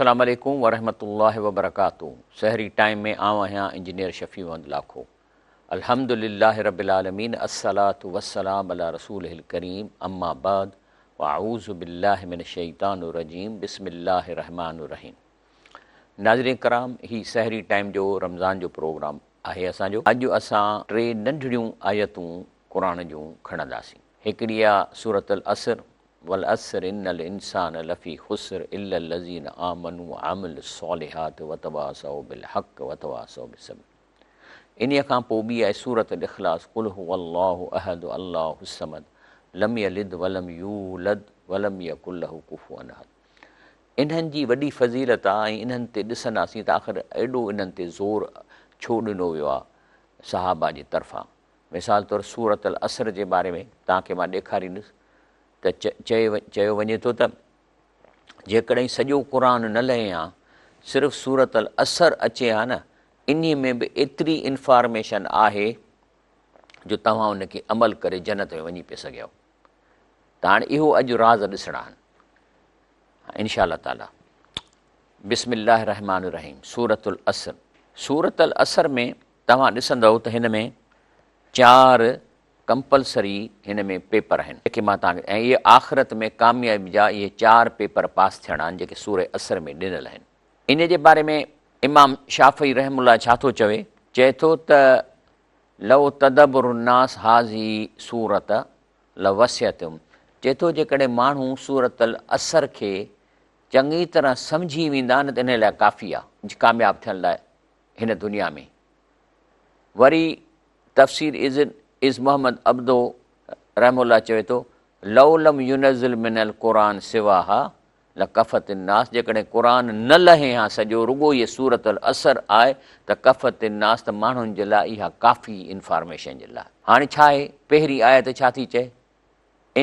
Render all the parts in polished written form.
السلام عليڪم ورحمة الله وبرڪاته سحري ٽائيم ۾ آئون آهيان انجنيئر شفيع محمد لاکو الحمد لله رب العالمين الصلوة والسلام علي رسوله الڪريم اما بعد واعوذ بالله من الشيطان الرجيم بسم الله الرحمن الرحيم ناظرين ڪرام هي سحري ٽائيم جو رمضان جو پروگرام آهي اسان جو اڄ اسان ٽي ننڍڙيون آيتون قرآن جون کڻنداسين هڪڙي آ سورة العصر والعصر ان الانسان لفي خسر الا الذين آمنوا وعملوا الصالحات وتواصوا بالحق وتواصوا بالصبر انهيء کان پوء ٻي آهي سورة الاخلاص قل هو الله احد الله الصمد لم يلد ولم يولد ولم يڪن له ڪفوا احد انهن جي وڏي فضيلت آ ۽ انهن تي ڏسنداسين ته آخر ايڏو انهن تي زور ڇو ڏنو ويو آ صحابه جي طرفان مثال طور سورة العصر جي باري ۾ توهان کي مان ڏيکاريندس ته چيو وڃي ٿو ته جيڪڏهن سڄو قرآن نه لهي ها صرف سورة العصر اچي ها نه انهي ۾ به ايتري انفارميشن آهي جو توهان ان کي عمل ڪري جنت ۾ وڃي پئي سگهيو ته هاڻي اهو اڄ راز ڏسڻا آهن انشاء الله تعالي بسم الله الرحمن الرحيم سورة العصر سورة العصر ۾ توهان ڏسندؤ ته هن ۾ چار ڪمپلسري هن ۾ پيپر آهن جيڪي مان توهان کي ۽ اهي آخرت ۾ ڪاميابي جا اهي چار پيپر پاس ٿيڻا آهن جيڪي سورة عصر ۾ ڏنل آهن. ان جي باري ۾ امام شافعي رحمه الله ڇا ٿو چوي؟ چئي ٿو ته لو تدبر الناس هذه سورة لوسعتهم چئي ٿو جيڪڏهن ماڻهو سورة العصر کي چڱي طرح سمجهي ويندا نه ته انهي لاء ڪافي آهي ڪامياب ٿيڻ لاء هن دنيا ۾. وري تفسير عز محمد عبده رحمه الله چوي ٿو، لو لم ينزل من القرآن سواها لڪفت الناس جيڪڏهن قرآن نه لهي ها سڄو رڳو هيء سورة العصر آهي ته ڪفت الناس ته ماڻهن جي لاء اها ڪافي انفارميشن جي لاء. هاڻي ڇا آهي پهرين آيت ڇا ٿي چئي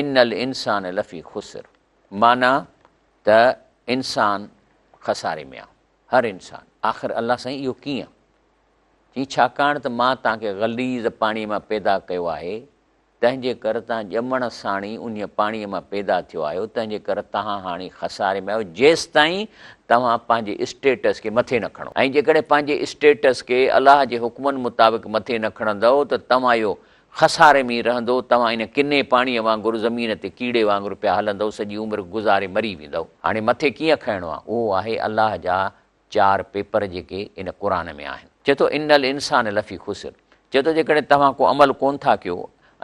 ان الانسان لفي خسر معنيٰ ته انسان خساري ۾ آهي. هر انسان. آخر الله سائين اهو ڪيئن؟ چيائين ڇاڪاڻ ته مان توهان کي غليظ پاڻيء مان پيدا ڪيو آهي، تنهن جي ڪر توهان ڄمڻ ساڻ ئي انهيء پاڻيء مان پيدا ٿيو آهيو، تنهن جي ڪر توهان هاڻي خساري ۾ آهيو، جيستائين توهان پنهنجي اسٽيٽس کي مٿي نه کڻو. ۽ جيڪڏهن پنهنجي اسٽيٽس کي الله جي حڪمن مطابق مٿي نه کڻندؤ ته توهان اهو خساري ۾ ئي رهندو، توهان ان ڪني پاڻيء وانگر زمين تي ڪيڙي وانگر پيا هلندؤ، سڄي عمر گذاري مري ويندؤ. هاڻي مٿي ڪيئن کڻڻو آهي؟ اهو آهي الله جا چار پيپر جيڪي ان قرآن ۾ آهن. چئي ٿو ان الانسان لفي خسر چئي ٿو جيڪڏهن توهان ڪو عمل ڪونه ٿا ڪيو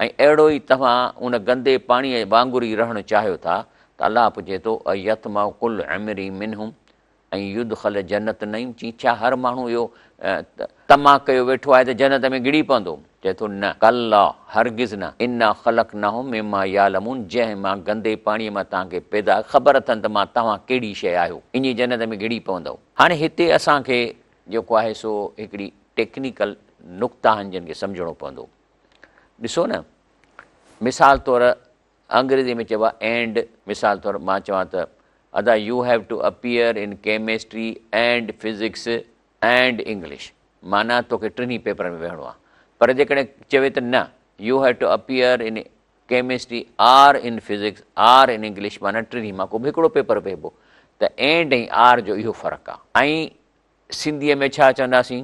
۽ اهڙو ئي توهان ان گندي پاڻيء وانگر ئي رهڻ چاهيو ٿا ته الله پڇي ٿو ايطمع ڪل امرئ منهم ان يدخل جنت نعيم چي ڇا هر ماڻهو اهو طمع ڪيو ويٺو آهي ته جنت ۾ گهڙي پوندو؟ چئي ٿو نه، ڪلا، هرگز نه، انا خلقناهم مما يعلمون جنهن مان گندي پاڻيء مان توهان کي پيدا خبر اٿن ته مان توهان ڪهڙي شيء آهيو انهيء جنت ۾ گهڙي پوندؤ. هاڻي هتي اسان کي جيڪو آهي سو هڪڙي ٽيڪنيڪل نقطا آهن جن کي سمجهڻو پوندو. ڏسو نه مثال طور انگريزي ۾ چئبو آهي اينڊ مثال طور مان چوان ته ادا you have to appear in chemistry and physics and English معنيٰ توکي ٽنهي پيپرن ۾ ويهڻو آهي پر جيڪڏهن چوي ته نه you have to appear in chemistry or in physics or in English معنيٰ ٽنهي مان ڪو به هڪڙو پيپر ويهبو ته اينڊ ۽ آر جو اهو فرق آهي ۽ سنڌيء ۾ ڇا چونداسين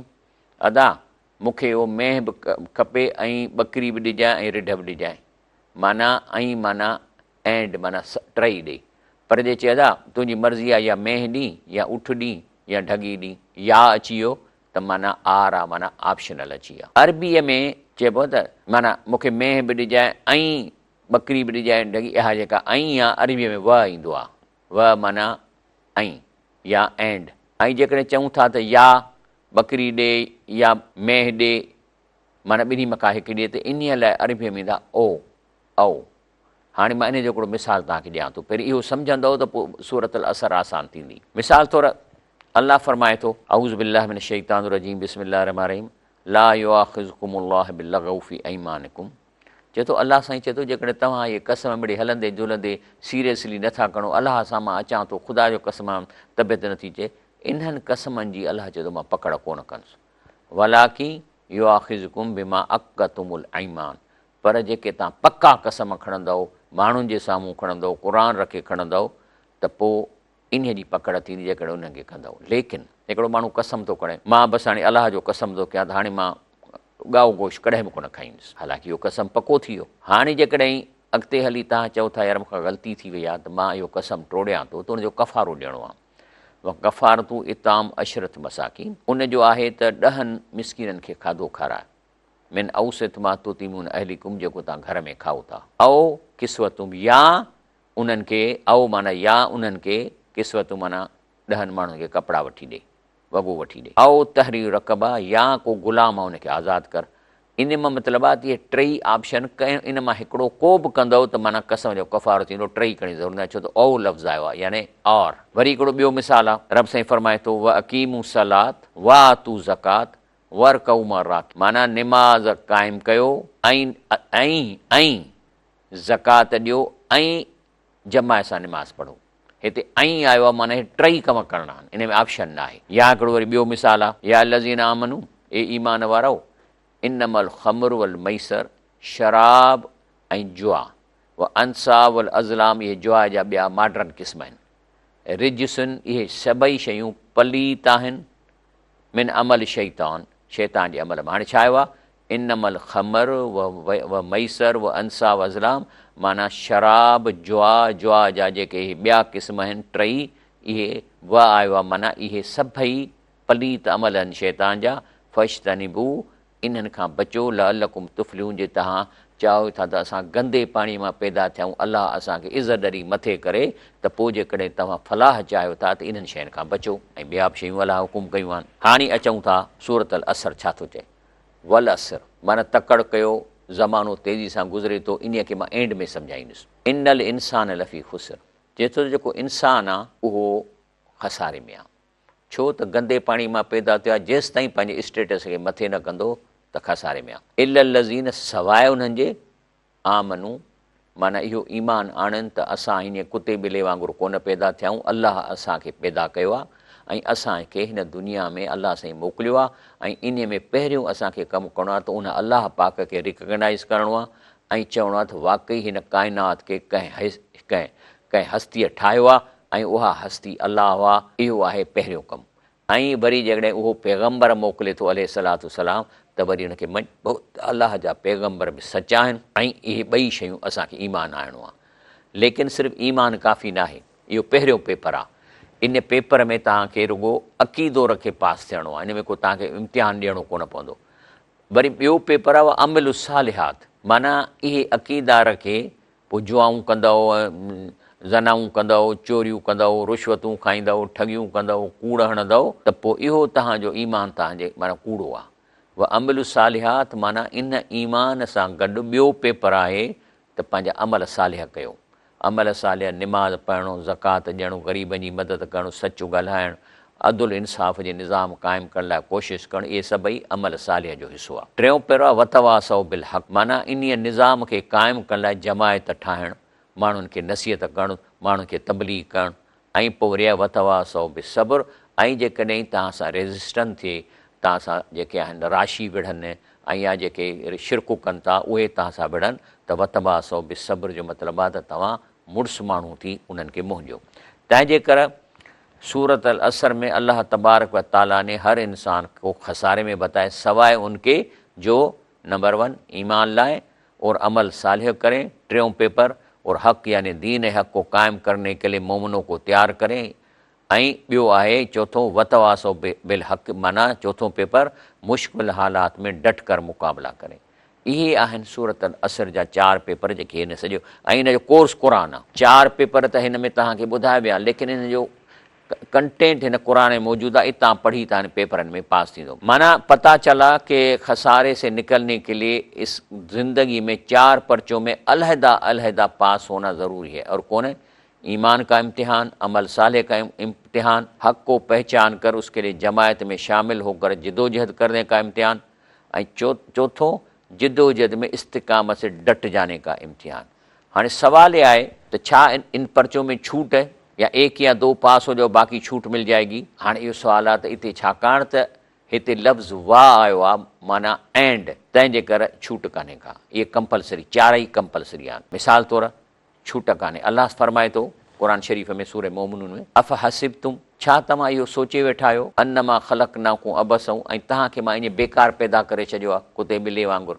ادا مون کي اهو مينهن به کپي ۽ ٻڪري به ڏجانء ۽ رڍ به ڏجانء معنيٰ ۽ معنيٰ And معنيٰ ٽئي ڏي. پر جي چئي ادا تنهنجي مرضي آ يا مينهن ڏين يا اٺ ڏين يا ڍڳي ڏين يا اچي ويو ته معنيٰ آر آ معنيٰ آپشنل اچي ويا. عربيء ۾ چئبو ته معنيٰ مون کي مينهن به ڏجانء ۽ ٻڪري به ڏجانء ڍڳي اها جيڪا ۽ آ عربيء ۾ و ايندو آ و معنيٰ ۽ يا And ۽ جيڪڏهن چئون ٿا ته يا ٻڪري ڏي يا مينهن ڏي معنيٰ ٻنهي مان ڪا هڪ ڏي ته انهيء لاء عربيء ۾ ايندا او، او. هاڻي مان انهيء جو هڪڙو مثال توهان کي ڏيان ٿو. پهرين اهو سمجهندؤ ته پوء سورة العصر آسان ٿيندي. مثال طور الله فرمائي ٿو. اعوذ بالله من الشيطان الرجيم بسم الله الرحمٰن الرحيم لا يؤاخذڪم الله باللغو في ايمانڪم چئي ٿو الله سائين چئي ٿو جيڪڏهن توهان اهي قسم مڙئي هلندي جهلندي سيريسلي نٿا کڻو الله سان مان اچان ٿو خدا جو قسم طبيعت نٿي چئي انهن قسمن جي الله چئي ٿو مان پڪڙ ڪونه ڪندس ولٰڪن يؤاخذڪم بما عقدتم الايمان پر جيڪي توهان پڪا قسم کڻندؤ، ماڻهن جي سامهون کڻندؤ، قرآن رکي کڻندؤ ته پوء انهيء جي پڪڙ ٿيندي جيڪڏهن انهن کي ڪندؤ. ليڪن هڪڙو ماڻهو قسم ٿو کڻي، مان بس هاڻي الله جو قسم ٿو ڪيان ته هاڻي مان ڳائو گوشت ڪڏهن به ڪونه کائيندس. حالانڪه اهو قسم پڪو ٿي ويو. هاڻي جيڪڏهن اڳتي هلي توهان چئو ٿا يار مون کان غلطي ٿي وئي آهي ته مان اهو قسم ٽوڙيان ٿو ته ان جو ڪفارو ڏيڻو آهي. وڪفارته اطعام عشرة مساڪين ان جو آهي ته ڏهن مسڪينن کي کاڌو کاراء. من اوسط ما تطعمون اهليڪم جيڪو توهان گهر ۾ کائو ٿا. او ڪسوتهم يا انهن کي، او معنيٰ يا انهن کي، ڪسوتهم معنيٰ ڏهن ماڻهن کي ڪپڙا وٺي ڏي، وڳو وٺي ڏي. او تحرير رقبه يا ڪو غلام آ ان کي آزاد ڪر. ان مان مطلب آ ته اهي ٽئي آپشن ڪنهن ان مان هڪڙو ڪو به ڪندؤ ته معنيٰ قسم جو ڪفارو ٿيندو، ٽئي ڪرڻ جي ضرورت ناهي ڇو ته او لفظ آيو آ يعني اور. وري هڪڙو ٻيو مثال آ، رب سائين فرمائي ٿو، واقيموا الصلوة وآتوا الزڪاة وارڪعوا مع الراڪعين معنيٰ نماز قائم ڪيو ۽ ۽ ۽ زڪوات ڏيو ۽ جماعت سان نماز پڙهو. هتي ۽ آيو آهي معنيٰ هي ٽئي ڪم ڪرڻا آهن ان ۾ آپشن ناهي. يا هڪڙو وري ٻيو مثال آهي يا الذين آمنو اي ايمان وارؤ انما الخمر والميسر شراب ۽ جوا والانصاب والازلام اهي جوا جا ٻيا ماڊرن قسم آهن رجس اهي سڀئي شيون پليت آهن من عمل الشيطان، شيطان جي عمل مان. هاڻي ڇا آيو آهي؟ انما الخمر و ميسر و انصاب و ازلام معنيٰ شراب، جوا، جوا جا جيڪي اهي ٻيا قسم آهن ٽئي، اهي و آيو آهي معنيٰ اهي سڀئي پليت عمل آهن شيطان جا، فاجتنبوه انهن کان بچو، لعلڪم تفلحون جي توهان چاهيو ٿا ته اسان گندي پاڻي مان پيدا ٿيا آهيون الله اسان کي عزت ڏئي مٿي ڪري ته پوء جيڪڏهن توهان فلاح چاهيو ٿا ته انهن شين کان بچو ۽ ٻيا به شيون الله حڪم ڪيون آهن. هاڻي اچون ٿا سورة العصر ڇا ٿو چئي والعصر معنيٰ تڪڙ ڪيو زمانو تيزي سان گذري ٿو انهيء کي مان اينڊ ۾ سمجهائيندس ان الانسان لفي خسر چئي ٿو ته جيڪو انسان آ اهو خساري ۾ آ. ڇو ته گندي پاڻي مان پيدا ٿيو آهي، جيستائين پنهنجي اسٽيٽس کي مٿي نه ڪندو ته خساري ۾ آهي. الا الذين سواء انهن جي، آمنو، معنيٰ اهو ايمان آڻن ته اسان هينئن ڪتي ٻلي وانگر ڪونه پيدا ٿيا آهيون، الله اسان کي پيدا ڪيو آهي ۽ اسان کي هن دنيا ۾ الله سائين موڪليو آهي ۽ انهي ۾ پهريون اسان کي ڪم ڪرڻو آهي ته ان الله پاڪ کي ريڪگنائيز ڪرڻو آهي ۽ چوڻو آهي ته واقعي هن ڪائنات کي ڪنهن ڪنهن هستيء ٺاهيو آهي ۽ اها هستي الله آ، اهو آهي پهريون ڪم ۽ وري جيڪڏهن اهو پيغمبر موڪلي ٿو عليه الصلوة والسلام ته وري ان کي مڃبو ته الله جا پيغمبر به سچا آهن ۽ اهي ٻئي شيون اسان کي ايمان آڻڻو آ ليڪن صرف ايمان ڪافي ناهي اهو پهريون پيپر آ ان پيپر ۾ توهان کي رڳو عقيدو رکي پاس ٿيڻو آ ان ۾ ڪو توهان کي امتحان ڏيڻو ڪونه پوندو وري ٻيو پيپر آ وعملوا الصالحات معنيٰ اهي عقيدا رکي پوء جوائون ڪندؤ، زنائون ڪندؤ، چوريون ڪندؤ، رشوتون کائيندؤ، ٺڳيون ڪندؤ، ڪوڙ هڻندؤ ته پوء اهو توهان جو ايمان توهان جي معنيٰ ڪوڙو آهي. وعملوا الصالحات معنيٰ ان ايمان سان گڏ ٻيو پيپر آهي ته پنهنجا عمل صالح ڪيو. عمل صالح نماز پڙهڻ، زڪوات ڏيڻ، غريبن جي مدد ڪرڻ، سچ ڳالهائڻ، عدل انصاف جي نظام قائم ڪرڻ لاء ڪوشش ڪرڻ اهي سڀئي عمل صالح جو حصو آهي. ٽيون پيرو آهي وتواصوا بالحق معنيٰ انهيء نظام کي قائم ڪرڻ لاء جماعت ٺاهڻ، ماڻهن کي نصيحت ڪرڻ، ماڻهن کي تبليغ ڪرڻ ۽ پوء وري آهي وتواصوا بالصبر ۽ جيڪڏهن توهان سان ريزسٽنس ٿئي، توهان سان جيڪي آهن راشي وڙهن ۽ يا جيڪي شرڪ ڪن ٿا اهي توهان سان وڙهن ته وتواصوا بالصبر جو مطلب آهي ته توهان مڙس ماڻهو ٿي انهن کي منهن ڏيو. تنهن جي ڪري سورة العصر ۾ الله تبارڪ و تعاليٰ ني هر انسان کو خساري ۾ بتايا سواء ان ڪي جو نمبر ون ايمان لائين اور عمل صالح ڪرين ٽيون پيپر اور حق يعني دين حق کو قائم ڪرني ڪي لئي مومنون کو تيار ڪرين ۽ ٻيو آهي چوٿون وتواصو بالحق معنيٰ چوٿون پيپر مشڪل حالات ۾ ڊٽ ڪر مقابلا ڪرين اهي آهن سورة العصر جا چار پيپر جيڪي هن سڄو ۽ ان جو ڪورس قرآن آ. چار پيپر ته هن ۾ توهان کي ٻڌايا ويا ليڪن ان جو ڪنٽينٽ هن قرآن ۾ موجود آ اتان پڙهي توهان هن پيپرن ۾ پاس ٿيندو. معنيٰ پتا چلا ڪه خساري سي نڪلني ڪي ليي اس زندگي ۾ چار پرچو ۾ علحده علحده پاس هونا ضروري هي اور ڪون هي ايمان ڪا امتحان، عمل صالح ڪا امتحان، حق ڪو پهچان ڪر اس ڪي ليي جماعت ۾ شامل هوڪر جدوجهد ڪرني ڪا امتحان، ۽ چوٿون جدوجھد ۾ استقامت سي ڊٽ جاني ڪا امتحان. هاڻي سوال هي آهي ته ڇا ان پرچون ۾ ڇوٽ هي يا ايڪ يا دو پاس هو جائو باقي ڇوٽ مل جائي گي. هاڻي اهو سوال آهي ته اتي ڇاڪاڻ ته هتي لفظ وا آيو آهي معنيٰ and تنهن جي ڪر ڇوٽ ڪانهي ڪا. اهي ڪمپلسري چارئي ڪمپلسري آهن. مثال طور ڇوٽ ڪانهي. الله فرمائي ٿو. قرآن شريف ۾ سوره مومنون ۾، افحسبتم، ڇا توهان اهو سوچي ويٺا آهيو، انما خلقناڪم عبثا ۽ توهان کي مان ائين بيڪار پيدا ڪري ڇڏيو آهي ڪتي ٻلي وانگر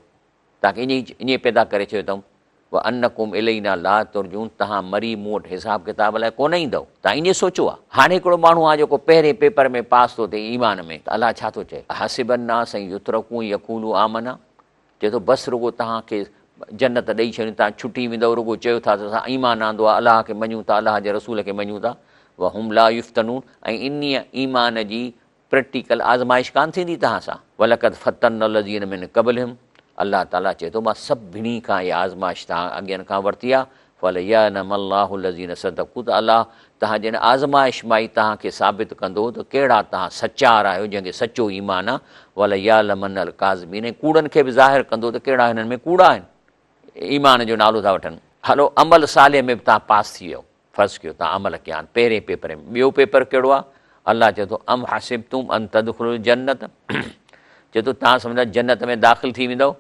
توهان کي ائين ئي ائين پيدا ڪري ڇڏيو اٿم، وانڪم الينا لا ترجعون توهان مري مون وٽ حساب ڪتاب لاء ڪونه ايندؤ، توهان ائين سوچيو آهي. هاڻي هڪڙو ماڻهو آهي جيڪو پهرين پيپر ۾ پاس ٿو ٿئي ايمان ۾ ته الله ڇا ٿو چئي، احسب الناس ان يترڪوا ان يقولوا آمنا چئي ٿو بس رڳو توهان کي جنت ڏئي ڇڏيون توهان ڇٽي ويندؤ رڳو چيو ٿا ته اسان ايمان آندو آهي الله کي مڃون ٿا الله جي رسول کي مڃون ٿا وهم لا يفتنون ۽ انهيء ايمان جي پريڪٽيڪل آزمائش ڪانه ٿيندي توهان سان. ولقد فتنا الذين من قبلهم الله تعاليٰ چئي ٿو مان سڀني کان اها آزمائش توهان اڳين کان ورتي آهي فليعلم الله الذين صدقوا ته الله توهان جي ان آزمائش مان ئي توهان کي ثابت ڪندو ته ڪهڙا توهان سچار آهيو جنهن کي سچو ايمان آهي وليعلمن الڪاذبين ۽ ڪوڙن کي به ظاهر ڪندو ته ڪهڙا هنن ۾ ڪوڙا آهن ايمان جو نالو ٿا وٺن. هلو عمل صالح ۾ به توهان پاس ٿي ويو فرض ڪيو توهان عمل ڪيا آهن پهرين پيپر ۾ ٻيو پيپر ڪهڙو آهي الله چئي ٿو ام حسبتم ان تدخلوا الجنت چئي ٿو توهان سمجهندا جنت ۾ داخل ٿي ويندؤ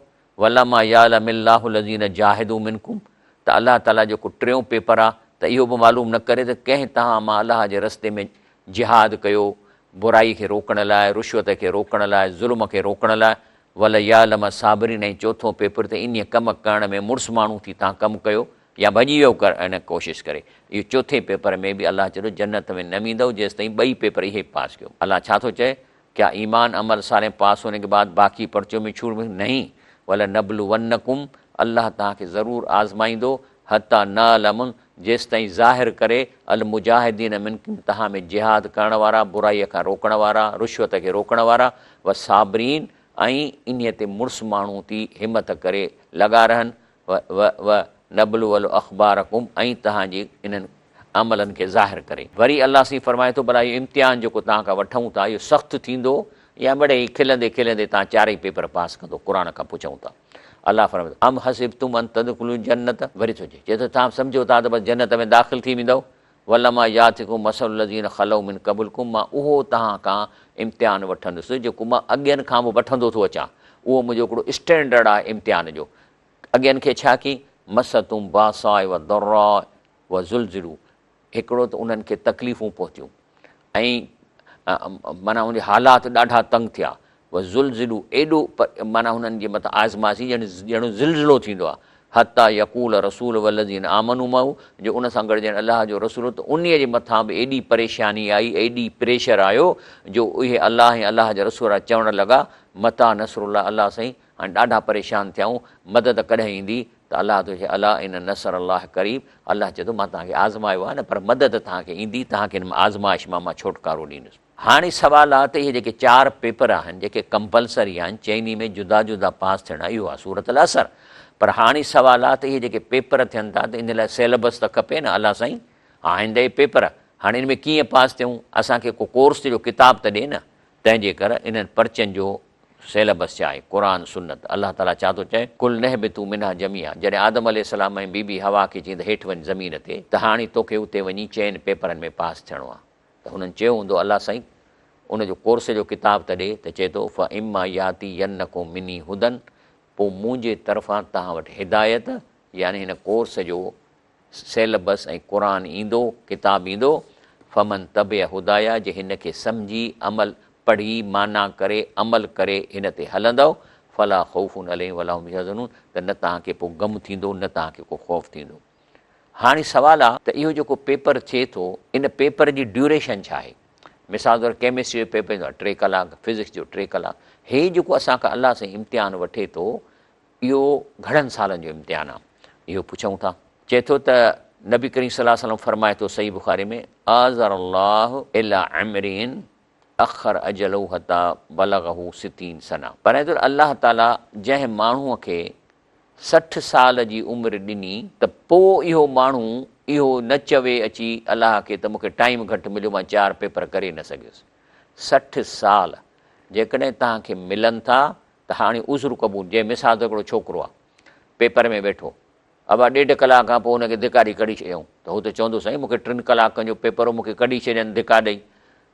ولما يعلم الله الذين جاهدوا منڪم ته الله تعاليٰ جيڪو ٽيون پيپر آ ته اهو به معلوم نه ڪري ته ڪنهن توهان مان الله جي رستي ۾ جهاد ڪيو برائي کي روڪڻ لاء، رشوت کي روڪڻ لاء، ظلم کي روڪڻ لاء، وليعلم الصابرين ۽ چوٿون پيپر ته انهيء ڪم ڪرڻ ۾ مڙس ماڻهو ٿي توهان ڪم ڪيو يا ڀڄي ويو ڪر ان ڪوشش ڪري اهو چوٿين پيپر ۾ به الله چئي ٿو جنت ۾ نه ويندؤ جيستائين ٻئي پيپر اهي پاس ڪيو الله ڇا ٿو چئي ڪيا ايمان عمل صالح پاس هوني ڪي بعد باقي پرچو ۾ ڇوڙ ۾ نهين ولنبلونڪم الله توهان کي ضرور آزمائيندو حتي نعلم جيستائين ظاهر ڪري المجاهدين منڪم توهان ۾ جهاد ڪرڻ وارا برائي کان روڪڻ وارا رشوت کي روڪڻ وارا والصابرين ۽ انهي تي مڙس ماڻهو ٿي همت ڪري لڳا رهن و و نبلو اخبارڪم ۽ توهان جي انهن عملن کي ظاهر ڪري. وري الله سائين فرمائي ٿو ڀلا اهو امتحان جيڪو توهان کان وٺون ٿا اهو سخت ٿيندو يا مڙئي کلندي کلندي توهان چارئي پيپر پاس ڪندو قرآن کان پڇون ٿا الله فرمائي ٿو ام حسبتم ان تدخلوا الجنت وري ٿو چئي چئي ٿو توهان سمجهو ٿا ته بس جنت ۾ داخل ٿي ويندؤ ولما ياتڪم مثل الذين خلو من قبلڪم مان اهو توهان کان امتحان وٺندس جيڪو مان اڳين کان به وٺندو ٿو اچان اهو منهنجو هڪڙو اسٽينڊرڊ آهي امتحان جو اڳين کي ڇا ڪي مستهم باساء و ضراء و زلزلو هڪڙو ته انهن کي تڪليفون پهتيون ۽ معنيٰ ان جا حالات ڏاڍا تنگ ٿيا و زلزلو ايڏو معنيٰ انهن جي مٿان آزمائش ڄڻ ڄڻ زلزلو ٿيندو آهي حتيٰ يقول رسول والذين آمنوا معه جو ان سان گڏ ڄڻ الله جو رسول ته انهي جي مٿان به ايڏي پريشاني آئي ايڏي پريشر آيو جو اهي الله ۽ الله جا رسول چوڻ لڳا متيٰ نصر الله الله سائين هاڻي ڏاڍا پريشان ٿيا آهيون، مدد ڪڏهن ايندي؟ ته الله ٿو چئي، الا ان نصر الله قريب، الله چئي ٿو مان توهان کي آزمايو آهي نه پر مدد توهان کي ايندي، توهان کي ان آزمائش مان مان ڇوٽڪارو ڏيندس. هاڻي سوال آهي ته اهي جيڪي چار پيپر آهن جيڪي ڪمپلسري آهن چئني ۾ جدا جدا پاس ٿيڻ اهو آهي سورة العصر پر هاڻي سوال آهي ته اهي جيڪي پيپر ٿين ٿا ته ان لاء سيلبس ته کپي نه الله سائين آهن ته اهي پيپر هاڻي ان ۾ ڪيئن پاس ٿيون اسان کي ڪو ڪورس جو ڪتاب ته ڏي نه تنهن جي ڪري انهن پرچن جو سيلبس ڇا آهي؟ قرآن سنت، الله تعاليٰ ڇا ٿو چئي؟ قل اهبطوا منها جميعا جڏهن آدم عليه السلام ۽ بي بي حوا کي چيائين ته هيٺ وڃ زمين تي ته هاڻي توکي اتي وڃي چئن پيپرن ۾ پاس ٿيڻو آهي ته هنن چيو هوندو الله سائين ان جو ڪورس جو ڪتاب ته ڏي ته چئي ٿو فاما ياتينڪم مني هدًا پوء منهنجي طرفان توهان وٽ هدايت يعني هن ڪورس جو سيلبس ۽ قرآن ايندو، ڪتاب ايندو، فمن تبع هدايا جي هن کي سمجهي، عمل، پڙهي، معنيٰ ڪري، عمل ڪري هن تي هلندؤ، فلا خوف عليهم ولا هم يحزنون ته نه توهان کي پوء غم ٿيندو نه توهان کي ڪو خوف ٿيندو. هاڻي سوال آ ته اهو جيڪو پيپر ٿئي ٿو ان پيپر جي ڊيوريشن ڇا آهي؟ مثال طور ڪيمسٽري جو پيپر ايندو آهي ٽي ڪلاڪ، فزڪس جو ٽي ڪلاڪ، هي جيڪو اسان کان الله سائين امتحان وٺي ٿو اهو گهڻن سالن جو امتحان آ؟ اهو پڇون ٿا. چئي ٿو ته نبي ڪريم صلي الله عليه وسلم فرمائي ٿو صحيح بخاري ۾ آذر الله الي امرئ اخر اجله حتي بلغه ستين سنه فرمائي ٿو ته الله تعالي جنهن ماڻهو کي 60 سال جي عمر ڏني ته پوء اهو ماڻهو اهو نه چوي اچي الله کي ته مون کي ٽائيم گهٽ مليو مان چار پيپر ڪري نه سگهيس 60 سال جيڪڏهن توهان کي ملن ٿا ته هاڻي عذر قبول، جنهن مثال ته هڪڙو ڇوڪرو آ، پيپر ۾ ويٺو، ابا ڏيڍ ڪلاڪ کان پوء هن کي ڌڪا ڏئي ڪڍي ڇڏيائون ته هو ته چوندو سائين مون کي ٽن ڪلاڪن جو پيپر هو مون کي ڪڍي ڇڏين ڌڪا ڏئي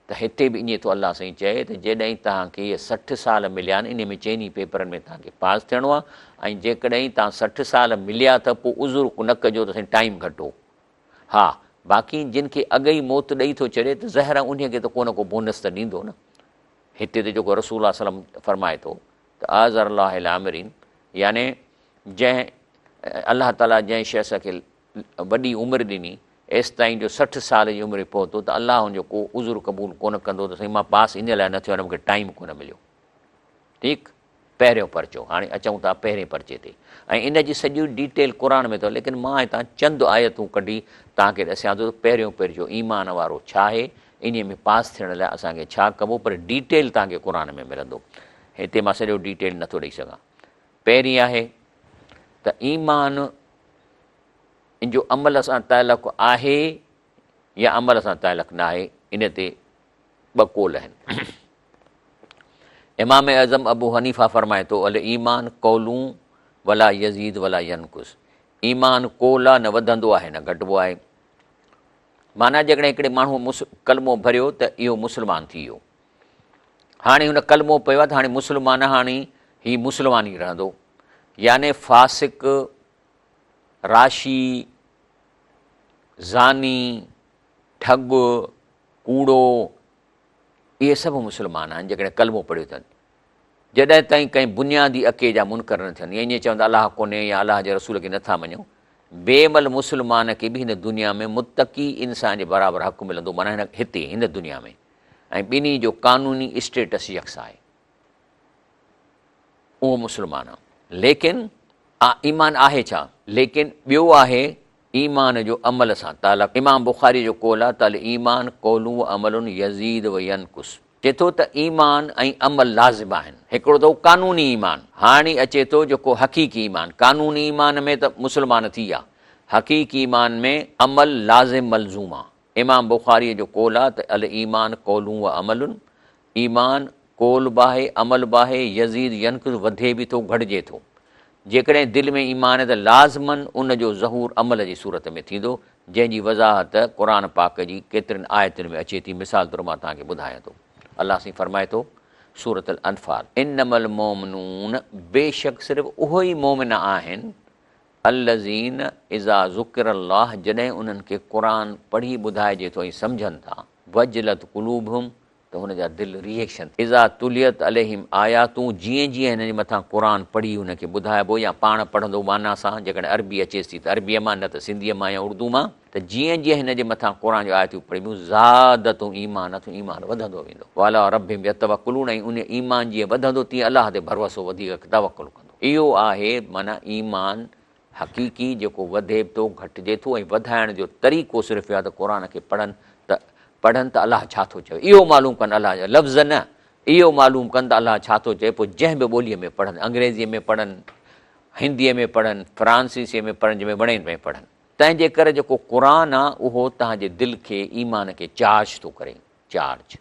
ته هتي به ائين ٿو الله سائين چئي ته جيڏهين توهان کي اهي 60 سال مليا آهن انهي ۾ چئني پيپرن ۾ توهان کي پاس ٿيڻو آ ۽ جيڪڏهن توهان 60 سال مليا ته پوء عذر نه ڪجو ته سائين ٽائيم گهٽ هو. ها، باقي جن کي اڳ ئي موت ڏئي ٿو ڇڏي ته ظاهر آهي انهيء کي ته ڪو نه ڪو بونس ته ڏيندو نه. هتي ته جيڪو رسول الله صلي الله عليه وسلم فرمائي ٿو ته اعذر الله العامرين يعني جنهن الله تعاليٰ جنهن شخص کي وڏي عمر ڏني ايستائين جو 60 سال جي عمر ۾ پهتو ته الله ان جو ڪو عذر قبول ڪونه ڪندو ته سائين مان پاس ان لاء نه ٿيو آهيان مون کي ٽائيم ڪونه مليو. ٺيڪ. پهريون پرچو، هاڻي اچون ٿا پهرين پرچي تي ۽ ان جي سڄي ڊيٽيل قرآن ۾ اٿو ليڪن مان هتان چند آيتون ڪڍي توهان کي ڏسيان ٿو ته پهريون پرچو ايمان وارو ڇا آهي انهي ۾ پاس ٿيڻ لاء اسان کي ڇا ڪبو پر ڊيٽيل توهان کي قرآن ۾ ملندو هتي مان سڄو ڊيٽيل نٿو ڏئي سگهان پهرين آهي ته ايمان ان جو عمل سان تعلق آهي يا عمل سان تعلق نه آهي ان تي ٻه قول آهن. امام اعظم ابو حنيفه فرمائي ٿو، الايمان قول ولا يزيد ولا ينقص، ايمان قول آ نه وڌندو آهي نه گهٽبو آهي. معنيٰ جيڪڏهن هڪڙي ماڻهوء ڪلمو ڀريو ته اهو مسلمان ٿي ويو. هاڻي هن ڪلمو پيو آهي ته هاڻي مسلمان هاڻي هي مسلمان ئي رهندو. يعني فاسق، راشي، زاني، ٺڳ، ڪوڙو، اهي سڀ مسلمان آهن جيڪڏهن ڪلمو پڙهيو اٿن. جڏهن تائين ڪنهن بنيادي عقي جا منڪر نه ٿين يا ائين چون ته الله ڪونهي يا الله جي رسول کي نٿا مڃون، بي عمل مسلمان کي به هن دنيا ۾ متقي انسان جي برابر حق ملندو معنيٰ هن هتي هن دنيا ۾ ۽ ٻنهي جو قانوني اسٽيٽس يڪسان آهي. اهو مسلمان آهي. ليڪن ايمان آهي ڇا؟ ليڪن ٻيو آهي ايمان جو عمل سان تعلق. امام بخاري جو قول آهي ته الايمان قول و عمل يزيد و ينقص. چئي ٿو ته ايمان ۽ عمل لازم آهن. هڪڙو ته هو قانوني ايمان. هاڻي اچي ٿو جيڪو حقيقي ايمان. قانوني ايمان ۾ ته مسلمان ٿي ويا. حقيقي ايمان ۾ عمل لازم ملزوم آهي. امام بخاري جو قول آهي ته الايمان قول و عمل، ايمان قول به آهي عمل به آهي، يزيد ينقص وڌي به ٿو گهٽجي ٿو. جيڪڏهن دل ۾ ايمان آهي ته لازماً ان جو ظهور عمل جي صورت ۾ ٿيندو، جنهن جي وضاحت قرآن پاڪ جي ڪيترين آيتن ۾ اچي ٿي، مثال طور مان توهان کي ٻڌايان ٿو. الله سائين فرمائي ٿو، سورة الانفال، انما المومنون بيشڪ صرف اهي ئي مومن آهن، الذين اذا ذڪر الله جڏهن انهن کي قرآن پڙهي ٻڌائجي ٿو ۽ سمجهن ٿا، وجلت قلوبهم ته هن جا دل ريئيڪشن اذا تليت عليهم آياته جيئن جيئن هنن جي مٿان قرآن پڙهي هن کي ٻڌائبو يا پاڻ پڙهندو معنيٰ سان جيڪڏهن عربي اچيس ٿي ته عربيء مان نه ته سنڌيء مان يا اردو مان ته جيئن جيئن هن جي مٿان قرآن جون آيتون پڙهبيون زادتهم ايمانا ته ايمان وڌندو ويندو وعلي ربهم يتوڪلون ۽ ان ايمان جيئن وڌندو تيئن الله تي ڀروسو وڌيڪ توڪل ڪندو. اهو آهي معنيٰ ايمان حقيقي جيڪو وڌي به ٿو گهٽجي ٿو ۽ وڌائڻ جو طريقو صرف اهو آهي ته قرآن کي پڙهن ته پڙهن ته الله ڇا ٿو چوي اهو معلوم ڪن الله جا لفظ نه اهو معلوم ڪن ته الله ڇا ٿو چوي پوء جنهن به ٻوليء ۾ پڙهن انگريزيء ۾ پڙهن هنديء ۾ پڙهن فرانسيسيء ۾ پڙهن جنهن ۾ وڻين ۾ پڙهن تنهن جي ڪري جيڪو قرآن آهي اهو توهان جي دل کي ايمان کي چارج ٿو ڪري چارج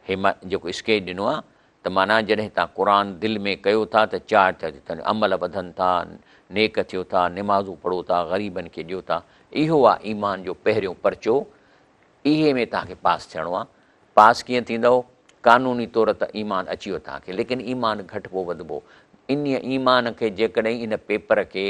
هي مان جيڪو اسڪيچ ڏنو آهي ته معنيٰ جڏهن توهان قرآن دل ۾ ڪيو ٿا ته چارج ٿا ٿين، عمل وڌن ٿا، نيڪ ٿيو ٿا، نمازون پڙهو ٿا، غريبن کي ڏيو ٿا، اهو آهي ايمان جو پهريون پرچو، اهي ۾ توهان کي پاس ٿيڻو آهي. پاس ڪيئن ٿيندؤ؟ قانوني طور ته ايمان اچي ويو توهان کي، ليڪن ايمان گهٽبو وڌبو. انهيء ايمان کي جيڪڏهن ان پيپر کي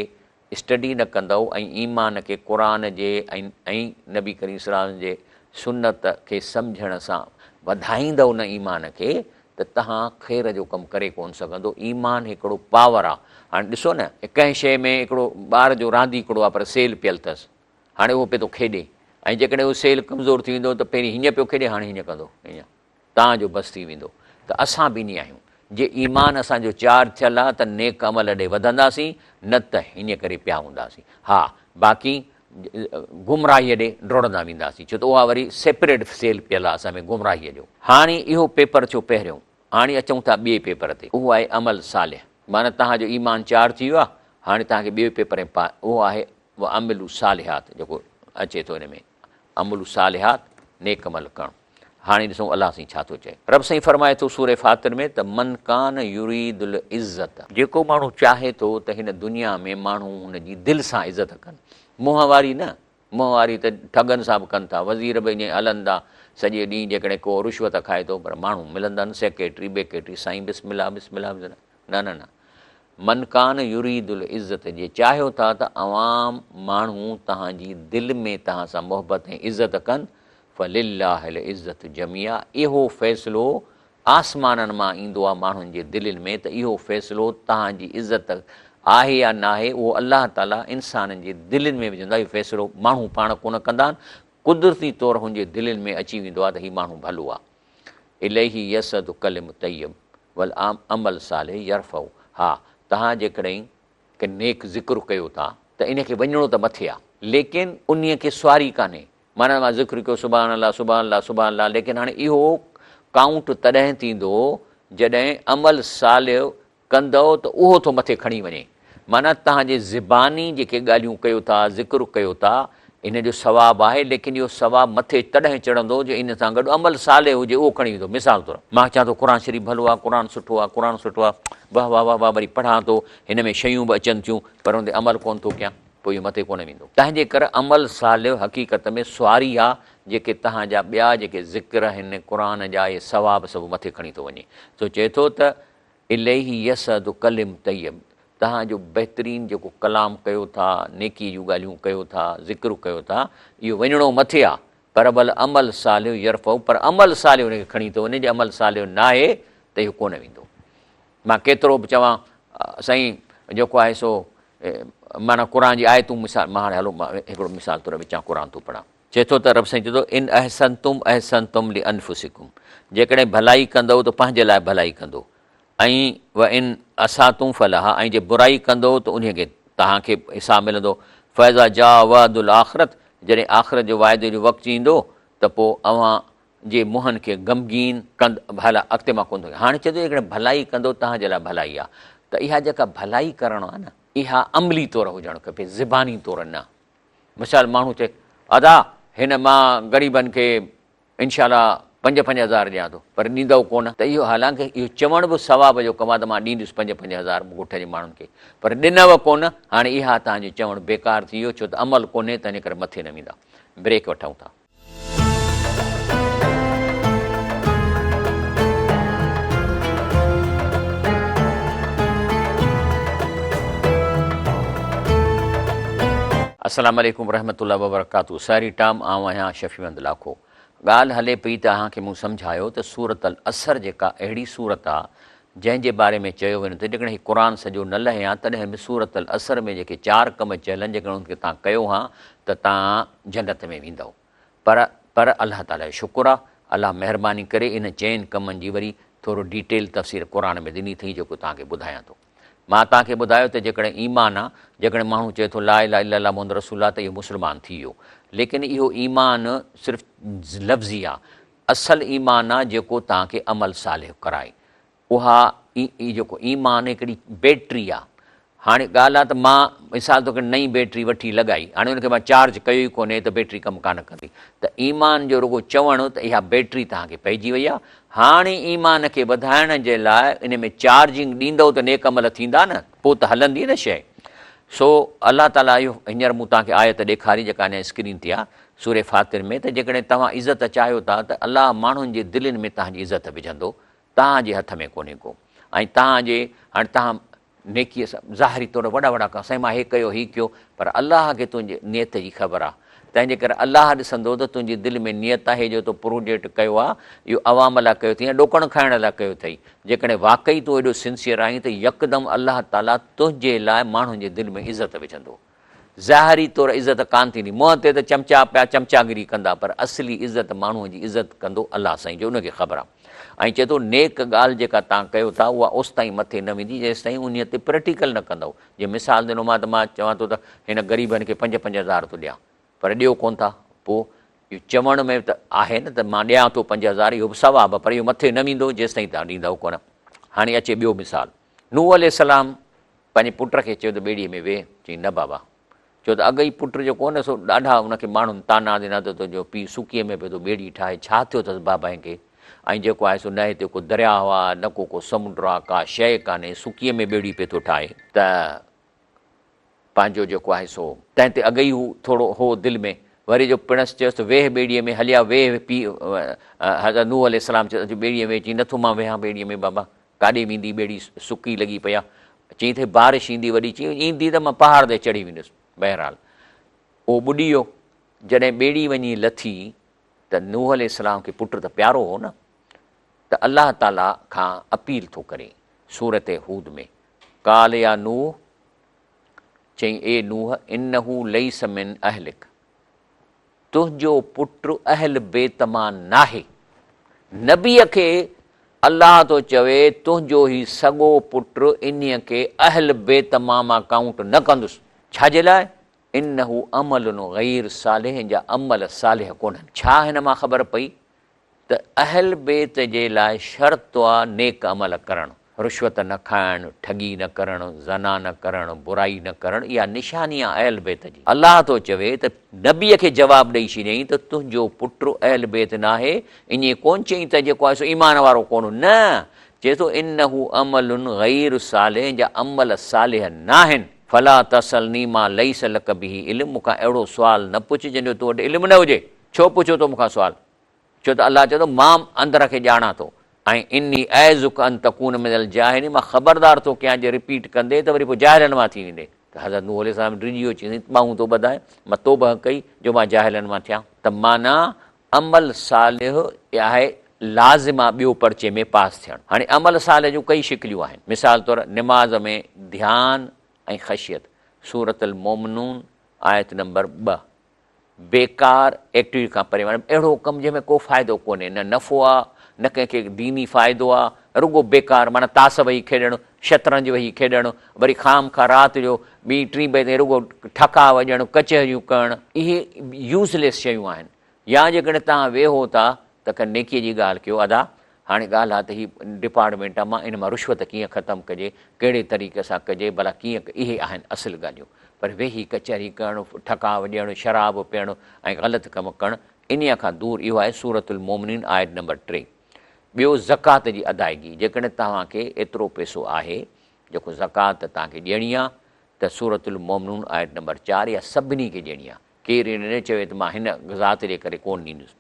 اسٽڊي نه ڪندؤ ۽ ايمان کي قرآن جي ۽ نبي ڪريم صلي الله عليه وسلم جي سنت کي سمجهڻ سان وڌائيندؤ نه ايمان کي ته تهان خير جو ڪم ڪري ڪونه سگهندو ايمان هڪڙو پاور آ هاڻي ڏسو نه ڪنهن شيء ۾ هڪڙو ٻار جو رانديڪڙو آ پر سيل پيل اٿس هاڻي اهو پيو ٿو کيڏي ۽ جيڪڏهن اهو سيل ڪمزور ٿي ويندو ته پهرين هيئن پيو کيڏي هاڻي هيئن ڪندو هيئن تان جو بس ٿي ويندو ته اسان به ائين آهيون. جي ايمان اسان جو چارج ٿيل آ ته نيڪ عمل ڏي وڌنداسين نه ته ائين ڪري پيا هونداسين. ها باقي گمراهيء ڏي ڊوڙندا وينداسين ڇو ته اها وري سيپريٽ سيل پيل آ اسان ۾ گمراهيء جو. هاڻي اهو پيپر ٿيو پهريون. هاڻي اچون ٿا ٻئي پيپر تي. اهو آهي عمل صالح. معنيٰ توهان جو ايمان چارج ٿي ويو آ هاڻي توهان کي ٻيو پيپر ۽ اهو آهي وعملوا الصالحات جيڪو اچي ٿو ان ۾ عملوا الصالحات نيڪ عمل ڪرڻ. هاڻي ڏسون الله سائين ڇا ٿو چئي. رب سائين فرمائي ٿو سوره فاطر ۾ ته من ڪان يريد العزت. جيڪو ماڻهو چاهي ٿو ته هن دنيا ۾ ماڻهو هن جي دل سان عزت ڪن، منهن واري نه، منهن واري ته ٺڳن سان به ڪن ٿا، وزير به ائين هلن ٿا سڄي ڏينهن جيڪڏهن ڪو رشوت کائي ٿو پر ماڻهو ملندا آهن سيڪريٽري بيڪريٽري سائين بسم الله بسم الله بسم الله نه نه نه. من ڪان يريد العزت جي چاهيو ٿا ته عوام، ماڻهو، توهان جي دل ۾ توهان سان محبت ۽ عزت ڪن، فلله العزة جميعا اهو فيصلو آسمانن مان ايندو آهي ماڻهن جي دلين ۾ ته اهو فيصلو توهان جي عزت آهي يا ناهي اهو الله تعالي انسانن جي دلين ۾ وجهندو آهي اهو فيصلو ماڻهو پاڻ ڪونه ڪندا آهن قدرتي طور هن جي دلين ۾ اچي ويندو آهي ته هي ماڻهو ڀلو آهي اليه يصعد الڪلم الطيب والعمل الصالح يرفعه ها توهان جيڪڏهن ڪي نيڪ ذڪر ڪيو ٿا ته ان کي وڃڻو ته مٿي آهي ليڪن انهي کي سواري ڪانهي معنيٰ مان ذڪر ڪيو سبحان الله سبحان الله سبحان الله ليڪن هاڻي اهو ڪائونٽ تڏهن ٿيندو جڏهن عمل صالح ڪندؤ ته اهو ٿو مٿي کڻي وڃي معنيٰ توهان جي زباني جيڪي ڳالهيون ڪيو ٿا ذڪر ڪيو ٿا ان جو ثواب آهي ليڪن اهو ثواب مٿي تڏهن چڙهندو جو ان سان گڏ عمل صالح هجي اهو کڻي ويندو مثال طور مان چوان ٿو قرآن شريف ڀلو آهي قرآن سٺو آهي قرآن سٺو آهي واه واه واه واه وري پڙهان ٿو هن ۾ شيون به اچن ٿيون پر ان تي عمل ڪونه ٿو ڪيان پوء اهو مٿي ڪونه ويندو. تنهن جي ڪري عمل صالح حقيقت ۾ سواري آ، جيڪي تهان جا ٻيا جيڪي ذڪر آهن قرآن جا اهي ثواب سڀ مٿي کڻي ٿو وڃي. سو چئي ٿو ته اليه يصعد ڪلم طيب تهان جو بهترين جيڪو ڪلام ڪيو ٿا، نيڪي جون ڳالهيون ڪيو ٿا، ذڪر ڪيو ٿا، اهو وڃڻو مٿي آ، پر والعمل صالح يرفعه پر عمل صالح ان کي کڻي ٿو وڃي، جي عمل صالح ناهي ته اهو ڪونه ويندو. مان ڪيترو به چوان سائين جيڪو آهي سو معنيٰ قرآن جي آيتون مثال مان هاڻي هلو مان هڪڙو مثال طور وچان قرآن ٿو پڙهان چئي ٿو ته رب سائين چئي ٿو ان احسنتم احسنتم لانفسکم جيڪڏهن ڀلائي ڪندؤ ته پنهنجي لاء ڀلائي ڪندو ۽ و ان اساتم فلها ۽ جي برائي ڪندؤ ته انهي کي توهان کي حساب ملندو فاذا جاء وعد الاخرت جڏهن آخرت جو واعدي جو وقت ايندو ته پوء اوهان جي منهن کي غمگين ڪند ڀلا اڳتي مان ڪونه ٿو هاڻي چئي ٿو جيڪڏهن ڀلائي ڪندو توهان جي لاء ڀلائي آهي ته اها جيڪا ڀلائي ڪرڻ آهي نه اها عملي طور هجڻ کپي زباني طور نه مثال ماڻهو چئي ادا هن مان غريبن کي انشاء الله پنج پنج هزار ڏيان ٿو پر ڏيندؤ ڪونه ته اهو حالانڪه اهو چوڻ به ثواب جو ڪم آهي ته مان ڏيندس پنج پنج هزار ڳوٺ جي ماڻهن کي پر ڏنو ڪونه هاڻي اها توهان جو چوڻ بيڪار ٿي ويو ڇو ته عمل ڪونهي تنهنجي ڪري مٿي نه ويندا بريڪ وٺون ٿا. السلام عليڪم ورحمة الله وبرڪاته ساري ٽام آئون آهيان شفيع محمد لاکو ڳالهه هلي پئي ته اوهان کي مون سمجهايو ته سورة العصر جيڪا اهڙي سورت آ جنهن جي باري ۾ چيو وڃي ٿو جيڪڏهن هي قرآن سڄو نه لهي هان تڏهن به سورة العصر ۾ جيڪي چار ڪم چيل آهن جيڪڏهن انهن کي توهان ڪيو هان ته توهان جنت ۾ ويندؤ پر پر الله تعالي جو شڪر آ الله مهرباني ڪري انهن چئن ڪمن جي وري ٿورو ڊيٽيل تفسير قرآن ۾ ڏني اٿئي جيڪو توهان کي ٻڌايان ٿو مان توهان کي ٻڌايو ته جيڪڏهن ايمان آ جيڪڏهن ماڻهو چئي ٿو لا اله الا الله محمد رسول الله ته اهو مسلمان ٿي ويو ليڪن اهو ايمان صرف لفظي آ اصل ايمان آ جيڪو توهان کي عمل صالح ڪرائي. اها ئي جيڪو ايمان هڪڙي بيٽري آ. هاڻي ڳالهه آ ته مان مثال طور نئين بيٽري وٺي لڳائي هاڻي ان کي مان چارج ڪيو ئي ڪونهي ته بيٽري ڪم ڪانه ڪندي ته ايمان جو رڳو چوڻ ته اها بيٽري توهان کي پئجي وئي آ هاڻي ايمان کي وڌائڻ جي لاء ان ۾ چارجنگ ڏيندؤ ته نيڪ عمل ٿيندا نه پوء ته هلندي نه شيء سو الله تعاليٰ اهو هينئر مون توهان کي آيت ڏيکاري جيڪا اڃا اسڪرين تي آ سورة فاطر ۾ ته جيڪڏهن توهان عزت چاهيو ٿا ته الله ماڻهن جي دلين ۾ توهان جي عزت وجهندو، توهان جي هٿ ۾ ڪونهي ڪو ۽ توهان جي هاڻي توهان نيڪيء سان ظاهري طور وڏا وڏا ڪم سائين مان هي ڪيو هي ڪيو پر الله کي تنهنجي نيت جي خبر آهي تنهن جي ڪري الله ڏسندو ته تنهنجي دل ۾ نيت آهي جو تو پروجيڪٽ ڪيو آهي اهو عوام لاء ڪيو اٿئي يا ڏوڪڙ کائڻ لاء ڪيو اٿئي جيڪڏهن واقعي تون ايڏو سنسيئر آهين ته يڪدم الله تعاليٰ تنهنجي لاء ماڻهن جي دل ۾ عزت وجهندو. ظاهري طور عزت ڪانه ٿيندي، منهن تي ته چمچا پيا چمچاگري ڪندا، پر اصلي عزت ماڻهوء جي عزت ڪندو الله سائين جو ان کي خبر آ. ۽ چئي ٿو نيڪ ڳالهه جيڪا توهان ڪيو ٿا اها اوستائين مٿي نه ويندي جيستائين انهيء تي پريڪٽيڪل نه ڪندؤ. جيئن مثال ڏنو مان ته مان چوان ٿو ته هن غريبن کي پنج پنج هزار ٿو ڏيان پر ڏيو ڪونه ٿا پوء اهو چوڻ ۾ ته آهي نه ته مان ڏيان ٿو 5000 اهو به ثواب آ پر اهو مٿي نه ويندو جيستائين توهان ڏيندؤ ڪونه. هاڻي اچي ٻيو مثال. نوح عليه السلام پنهنجي پٽ کي چيو ته ٻيڙيء ۾ ويهه، چيائين نه بابا، ڇو ته اڳ ئي پٽ جيڪو هو نه سو ڏاڍا ان کي ماڻهن طعنا ڏنا ته تنهنجو پيء سڪيء ۾ پيو ٿو ٻيڙي ٺاهي، ڇا ٿيو اٿس بابائين کي؟ ۽ جيڪو آهي سو نه هتي ڪو درياهه آ، نه ڪو ڪو سمنڊ آ، ڪا شيء ڪانهي، سڪيء ۾ ٻيڙي پيو ٿو ٺاهي. ته پنهنجو جيڪو آهي سو تنهن تي اڳ ئي هو ٿورو هو دل ۾، وري جو پڻس چيس ته ويهه ٻيڙيء ۾ هليا ويهه پيء حضرت نوح عليه السلام چيس اچ ٻيڙيء ۾ ويهه، چيائين نٿو مان ويهان ٻيڙيء ۾ بابا، ڪاڏي ويندي ٻيڙي سڪي لڳي پئي آ. چيائين ته بارش ايندي وڏي، چيائين ايندي ته مان پهاڙ تي چڙهي ويندس. بهرحال اهو ٻڏي ويو. جڏهن ٻيڙي وڃي لٿي ته نوح عليه السلام کي پٽ ته پيارو هو نه، ته الله تعاليٰ کان اپيل ٿو ڪري سورة هود ۾، قال يا نوح، چيائين اي نوح، انه ليس من اهلڪ، تنهنجو پٽ اهل بيت مان ناهي. نبيء کي الله ٿو چوي تنهنجو هي سڳو پٽ انهيء کي اهل بيت مان مان ڪائونٽ نه ڪندس. ڇا جي لاء؟ انه عمل غير صالح هن جا عمل صالح ڪونهن. ڇا هن مان خبر پئي ته اهل بيت جي لاء شرط آ نيڪ عمل ڪرڻ، رشوت نه کائڻ، ٺڳي نه ڪرڻ، زنا نه ڪرڻ، برائي نه ڪرڻ اها نشاني آ اهل بيت جي. الله ٿو چوي ته نبيء کي جواب ڏئي ڇڏيائين ته تنهنجو پٽ اهل بيت ناهي، ائين ڪونه چيائين ته جيڪو آهي سو ايمان وارو ڪونه، نه، چئي ٿو انه عمل غير صالح جا عمل صالح ناهن، فلا تسألني ما ليس لک به علم مون کان اهڙو سوال نه پڇ جنهن جو تو وٽ علم نه هجي، ڇو پڇيو تو مون کان سوال؟ ڇو ته الله چئي ٿو مان اندر کي ڄاڻان ٿو ۽ اني اعظک ان تڪون من الجاهلين مان خبردار ٿو ڪيان جي رپيٽ ڪندي ته وري پوء جاهلن مان ٿي ويندي ته حضرت نوح عليه السلام ڊڄي ويو چيائين ٻانهون ٿو ٻڌائين مان توبهه ڪئي جو مان جاهلن مان ٿيان ته معنيٰ عمل صالح آهي لازم آ ٻيو پرچي ۾ پاس ٿيڻ هاڻي عمل صالح جون ڪئي شڪليون آهن مثال طور نماز ۾ ڌيان ۽ خشيت سورة المومنون آيت نمبر 2 بيڪار ايڪٽيوٽي کان پري معنيٰ اهڙو ڪم جنهن ۾ ڪو فائدو ڪونهي نه نفعو آ نه ڪنهن کي ديني فائدو آ رڳو بيڪار معنيٰ تاس ويهي کيڏڻ شطرنج ويهي کيڏڻ وري خام خواهه رات جو ٻي ٽين بجي تائين رڳو ٺڪاء وڄڻ ڪچهريون ڪرڻ اهي يوز ليس شيون آهن يا جيڪڏهن توهان ويهو ٿا ته ڪا نيڪي جي ڳالهه ڪيو ادا هاڻي ڳالهه آ ته هي ڊپارٽمينٽ آ مان ان مان رشوت ڪيئن ختم ڪجي ڪهڙي طريقي سان ڪجي ڀلا ڪيئن اهي آهن اصل ڳالهيون پر ويهي ڪچهري ڪرڻ ٺڪاء ڏيڻ شراب پيئڻ ۽ غلط ڪم ڪرڻ انهيء کان دور اهو آهي سورة المومنين آيت نمبر 3 ٻيو زڪوات جي ادائگي جيڪڏهن توهان کي ايترو پئسو آهي جيڪو زڪوات توهان کي ڏيڻي آ ته سورة المومنون آيت نمبر 4 اها سڀني کي ڏيڻي آ ڪير ائين نه چوي ته مان هن ذات جي ڪري ڪونه ڏيندس.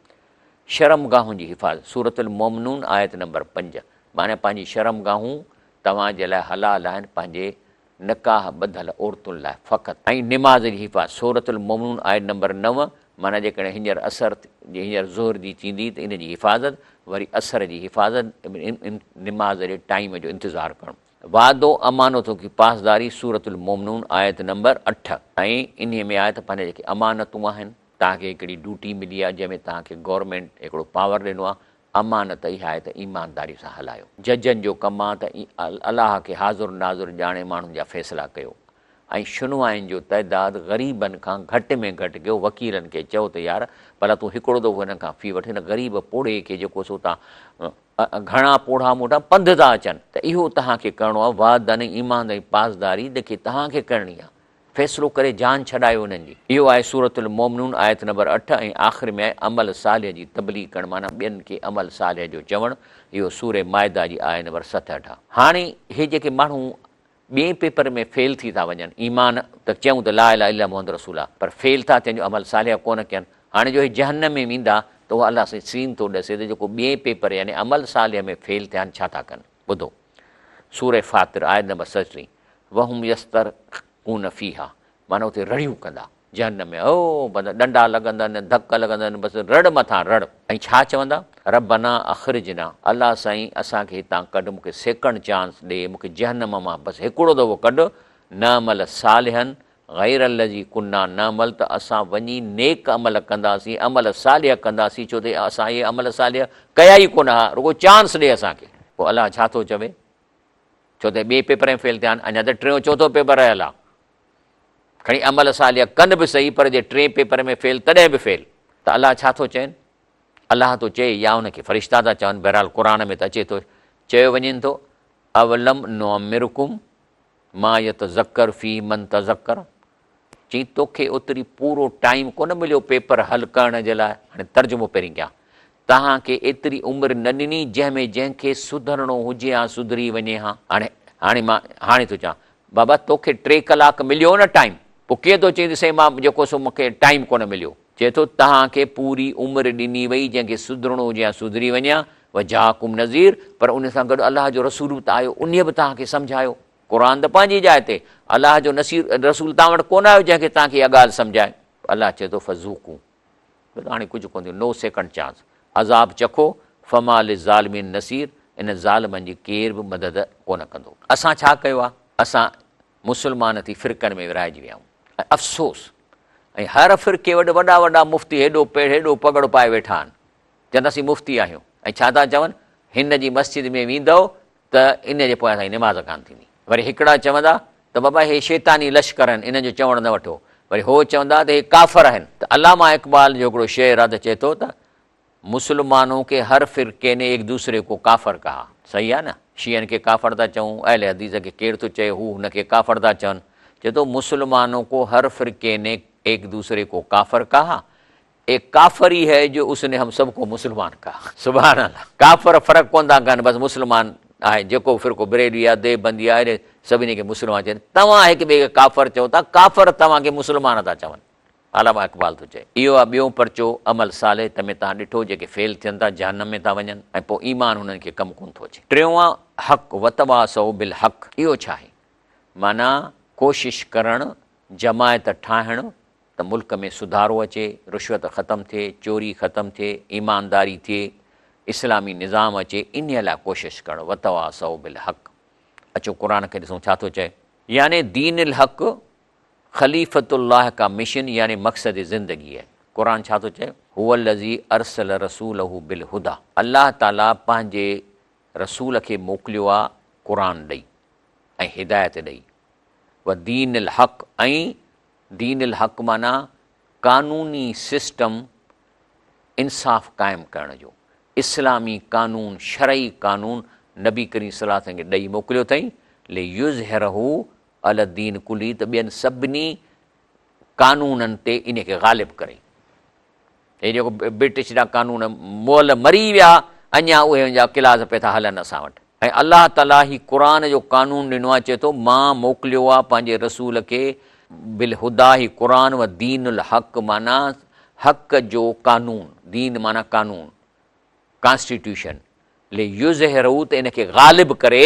شرمگاهن جي حفاظت، سورة المومنون آيت نمبر 5، معنيٰ پنهنجي شرمگاهون توهان جي لاء حلال آهن پنهنجي نڪاح ٻڌل عورتن لاء فقط. ۽ نماز جي حفاظت، سورة المومنون آيت نمبر 9، معنيٰ جيڪڏهن هينئر عصر هينئر ظهر جي ٿيندي ته ان جي حفاظت، وري عصر جي حفاظت، نماز جي ٽائيم جو انتظار ڪرڻ. وعدو امانتون ڪي پاسداري سورة المومنون آيت نمبر 8. ۽ انهي ۾ آهي ته پنهنجا جيڪي امانتون آهن توهان کي هڪڙي ڊيوٽي ملي آهي جنهن ۾ توهان کي گورنمينٽ هڪڙو پاور ڏنو آهي امانت اها آهي ته ايمانداري سان هلايو ججن جو ڪم آهي ته الله کي حاضر ناظر ڄاڻي ماڻهن جا فيصلا ڪيو ۽ شنوائين جو تعداد غريبن کان گهٽ ۾ گهٽ ڪيو وڪيلن کي چئو ته يار ڀلا تون هڪڙو دفعو هن کان في وٺ هن غريب پوڙهي کي جيڪو سو تان گهڻا پوڙها موٽا پنڌ ٿا اچن ته اهو توهان کي ڪرڻو آهي، وعدن ۽ ايمان ۽ پاسداري جيڪي توهان کي ڪرڻي آهي، فيصلو ڪري جان ڇڏايو انهن جي. اهو آهي سورة المومنون آيت نمبر 8 ۽ آخر ۾ آهي عمل صالح جي تبليغ ڪرڻ معنيٰ ٻين کي عمل صالح جو چوڻ اهو سورة مائده جي آيت نمبر 67 آهي. هاڻي هي جيڪي ماڻهو ٻئين پيپر ۾ فيل ٿي ٿا وڃن، ايمان ته چيائون ته لا اله الا محمد رسول الله پر فيل ٿا ٿين جو عمل صالح ڪونه ڪين، هاڻي جو هي جهنم ۾ ويندا ته اها الله سائين سين ٿو ڏسي ته جيڪو ٻئين پيپر يعني عمل صالح ۾ فيل ٿيا آهن ڇا ٿا ڪن. ٻڌو سوره فاطر آيت نمبر 37 وهم يسترقون فيها معنيٰ اتي رڙيون ڪندا. جهنم ۾ او بندا ڏنڊا لڳندن، ڌڪ لڳندن، بس رڙ مٿان رڙ. ۽ ڇا چوندا؟ ربنا اخرجنا، الله سائين اسان کي هتان ڪڍ، مون کي سيڪنڊ چانس ڏي، مون کي جهنم مان بس هڪڙو دفعو ڪڍ، نعمل صالحا غير الذي ڪنا نعمل ته اسان وڃي نيڪ عمل ڪنداسين، عمل صالح ڪنداسين، ڇو ته اسان اهي عمل صالح ڪيا ئي ڪونه ها، رڳو چانس ڏي اسان کي. پوء الله ڇا ٿو چوي؟ ڇو ته ٻئي پيپر ۾ فيل ٿيا آهن، اڃا ته ٽيون چوٿون پيپر رهيل آهي. کڻي عمل صالح ڪن به سهي پر جي ٽئين پيپر ۾ فيل تڏهن به فيل. ته الله ڇا ٿو چئين؟ الله ٿو چئي يا ان کي فرشتا ٿا چون بهرحال قرآن ۾ ته اچي ٿو چيو وڃين ٿو اولم نعمرڪم ما يتذڪر فيه من تذڪر چئي توکي اوتري پورو ٽائيم ڪونه مليو پيپر حل ڪرڻ جي لاء هاڻي ترجمو پهرين ڪيان توهان کي ايتري عمر نه ڏني جنهن ۾ جنهن کي سڌرڻو هجي ها سڌري وڃي ها. هاڻي هاڻي مان هاڻي ٿو چوان بابا توکي ٽي ڪلاڪ مليو نه ٽائيم پوء ڪيئن ٿو چئين ته سائين مان جيڪو سو مونکي ٽائيم ڪونه مليو. چئي ٿو توهان کي پوري عمر ڏني وئي جنهن کي سڌرڻو هجي ها سڌري وڃي ها وجاءڪم نذير پر ان سان گڏ الله جو رسول به ته آيو انهيء به توهان کي سمجهايو. قرآن ته پنهنجي جاء تي، الله جو نصير رسول توهان وٽ ڪونه آيو جنهن کي توهان کي اها ڳالهه سمجهائي. الله چئي ٿو فذوقوا، بس هاڻي ڪجهه ڪونه ٿيو، نو سيڪنڊ چانس، عذاب چکو، فما للظالمين نصير، ان ظالمن جي ڪير به مدد ڪونه ڪندو. اسان ڇا ڪيو آهي؟ اسان مسلمان ٿي فرقن ۾ ورهائجي ويا آهيون ۽ افسوس ۽ هر فرقي وٽ وڏا وڏا مفتي هيڏو پيڙ هيڏو پڳڙ پائي ويٺا آهن، چون ٿا اسين مفتي آهيون ۽ ڇا ٿا چون؟ هن جي مسجد ۾ ويندؤ ته ان جي پويان سائين نماز ڪانه ٿيندي. وري هڪڙا چوندا ته بابا هي شيطاني لشڪر آهن انهن جو چوڻ نه وٺو. وري هو چوندا ته هي ڪافر آهن. ته علامه اقبال جو هڪڙو شعر آهي ته چئي ٿو ته مسلمانون ڪي هر فرقي ني ايڪ دوسري ڪو ڪافر ڪها. صحيح آهي نه؟ شيعن کي ڪافر ٿا چئون، اهل حديث کي ڪير ٿو چئي هو هن کي ڪافر ٿا چون. چئي ٿو مسلمانون ڪو هر فرقي ني ايڪ دوسري ڪو ڪافر ڪها. ايڪ ڪافر ئي هي جو اس ني هم سب ڪو مسلمان ڪها. سبحان الله ڪافر فرق ڪون ٿا ڪن بس مسلمان آهي جيڪو به فرقو بريلوي آهي ديوبندي آهي اهڙي سڀني کي مسلمان چون توهان هڪ ٻئي کي ڪافر چئو ٿا ڪافر توهان کي مسلمان ٿا چون علامه اقبال ٿو چئي اهو آهي ٻيون پرچو عمل صالح تنهن ۾ توهان ڏٺو جيڪي فيل ٿين ٿا جهنم ۾ ٿا وڃن ۽ پوء ايمان هنن کي ڪم ڪون ٿو اچي ٽيون آهي حق وتواصوا بالحق اهو ڇا آهي معنيٰ ڪوشش ڪرڻ جماعت ٺاهڻ ته ملڪ ۾ سڌارو اچي، رشوت ختم ٿئي، چوري ختم ٿئي، ايمانداري ٿئي، اسلامي نظام اچي، انهيء لاء ڪوشش ڪرڻ، وتواصوا بالحق. اچو قرآن کي ڏسون ڇا ٿو چئي. يعني دين الحق خليفة الله کا مشن يعني مقصد زندگي هي. قرآن ڇا ٿو چئي؟ هو الذي ارسل رسوله بالهديٰ الله تعاليٰ پنهنجي رسول کي موڪليو آ قرآن ڏئي ۽ هدايت ڏئي، ودين الحق ۽ دين الحق معنيٰ قانوني سسٽم انصاف قائم ڪرڻ جو، اسلامي قانون، شرعي قانون نبي ڪريم صلي الله عليه وسلم کي ڏئي موڪليو اٿئين، ليظهره علي الدين ڪله ته ٻين سڀني قانونن تي انهي کي غالب ڪري. هي جيڪو برٽش جا قانون مئل مري ويا اڃا اهي ان جا ڪلاس پئي ٿا هلن اسان وٽ. ۽ الله تعالي هي قرآن جو قانون ڏنو آهي چئي ٿو مان موڪليو آهي پنهنجي رسول کي بالهديٰ هي قرآن و دين الحق معنيٰ حق جو قانون دين معنيٰ قانون ڪانسٽيٽيوشن ليظهره ته ان کي غالب ڪري،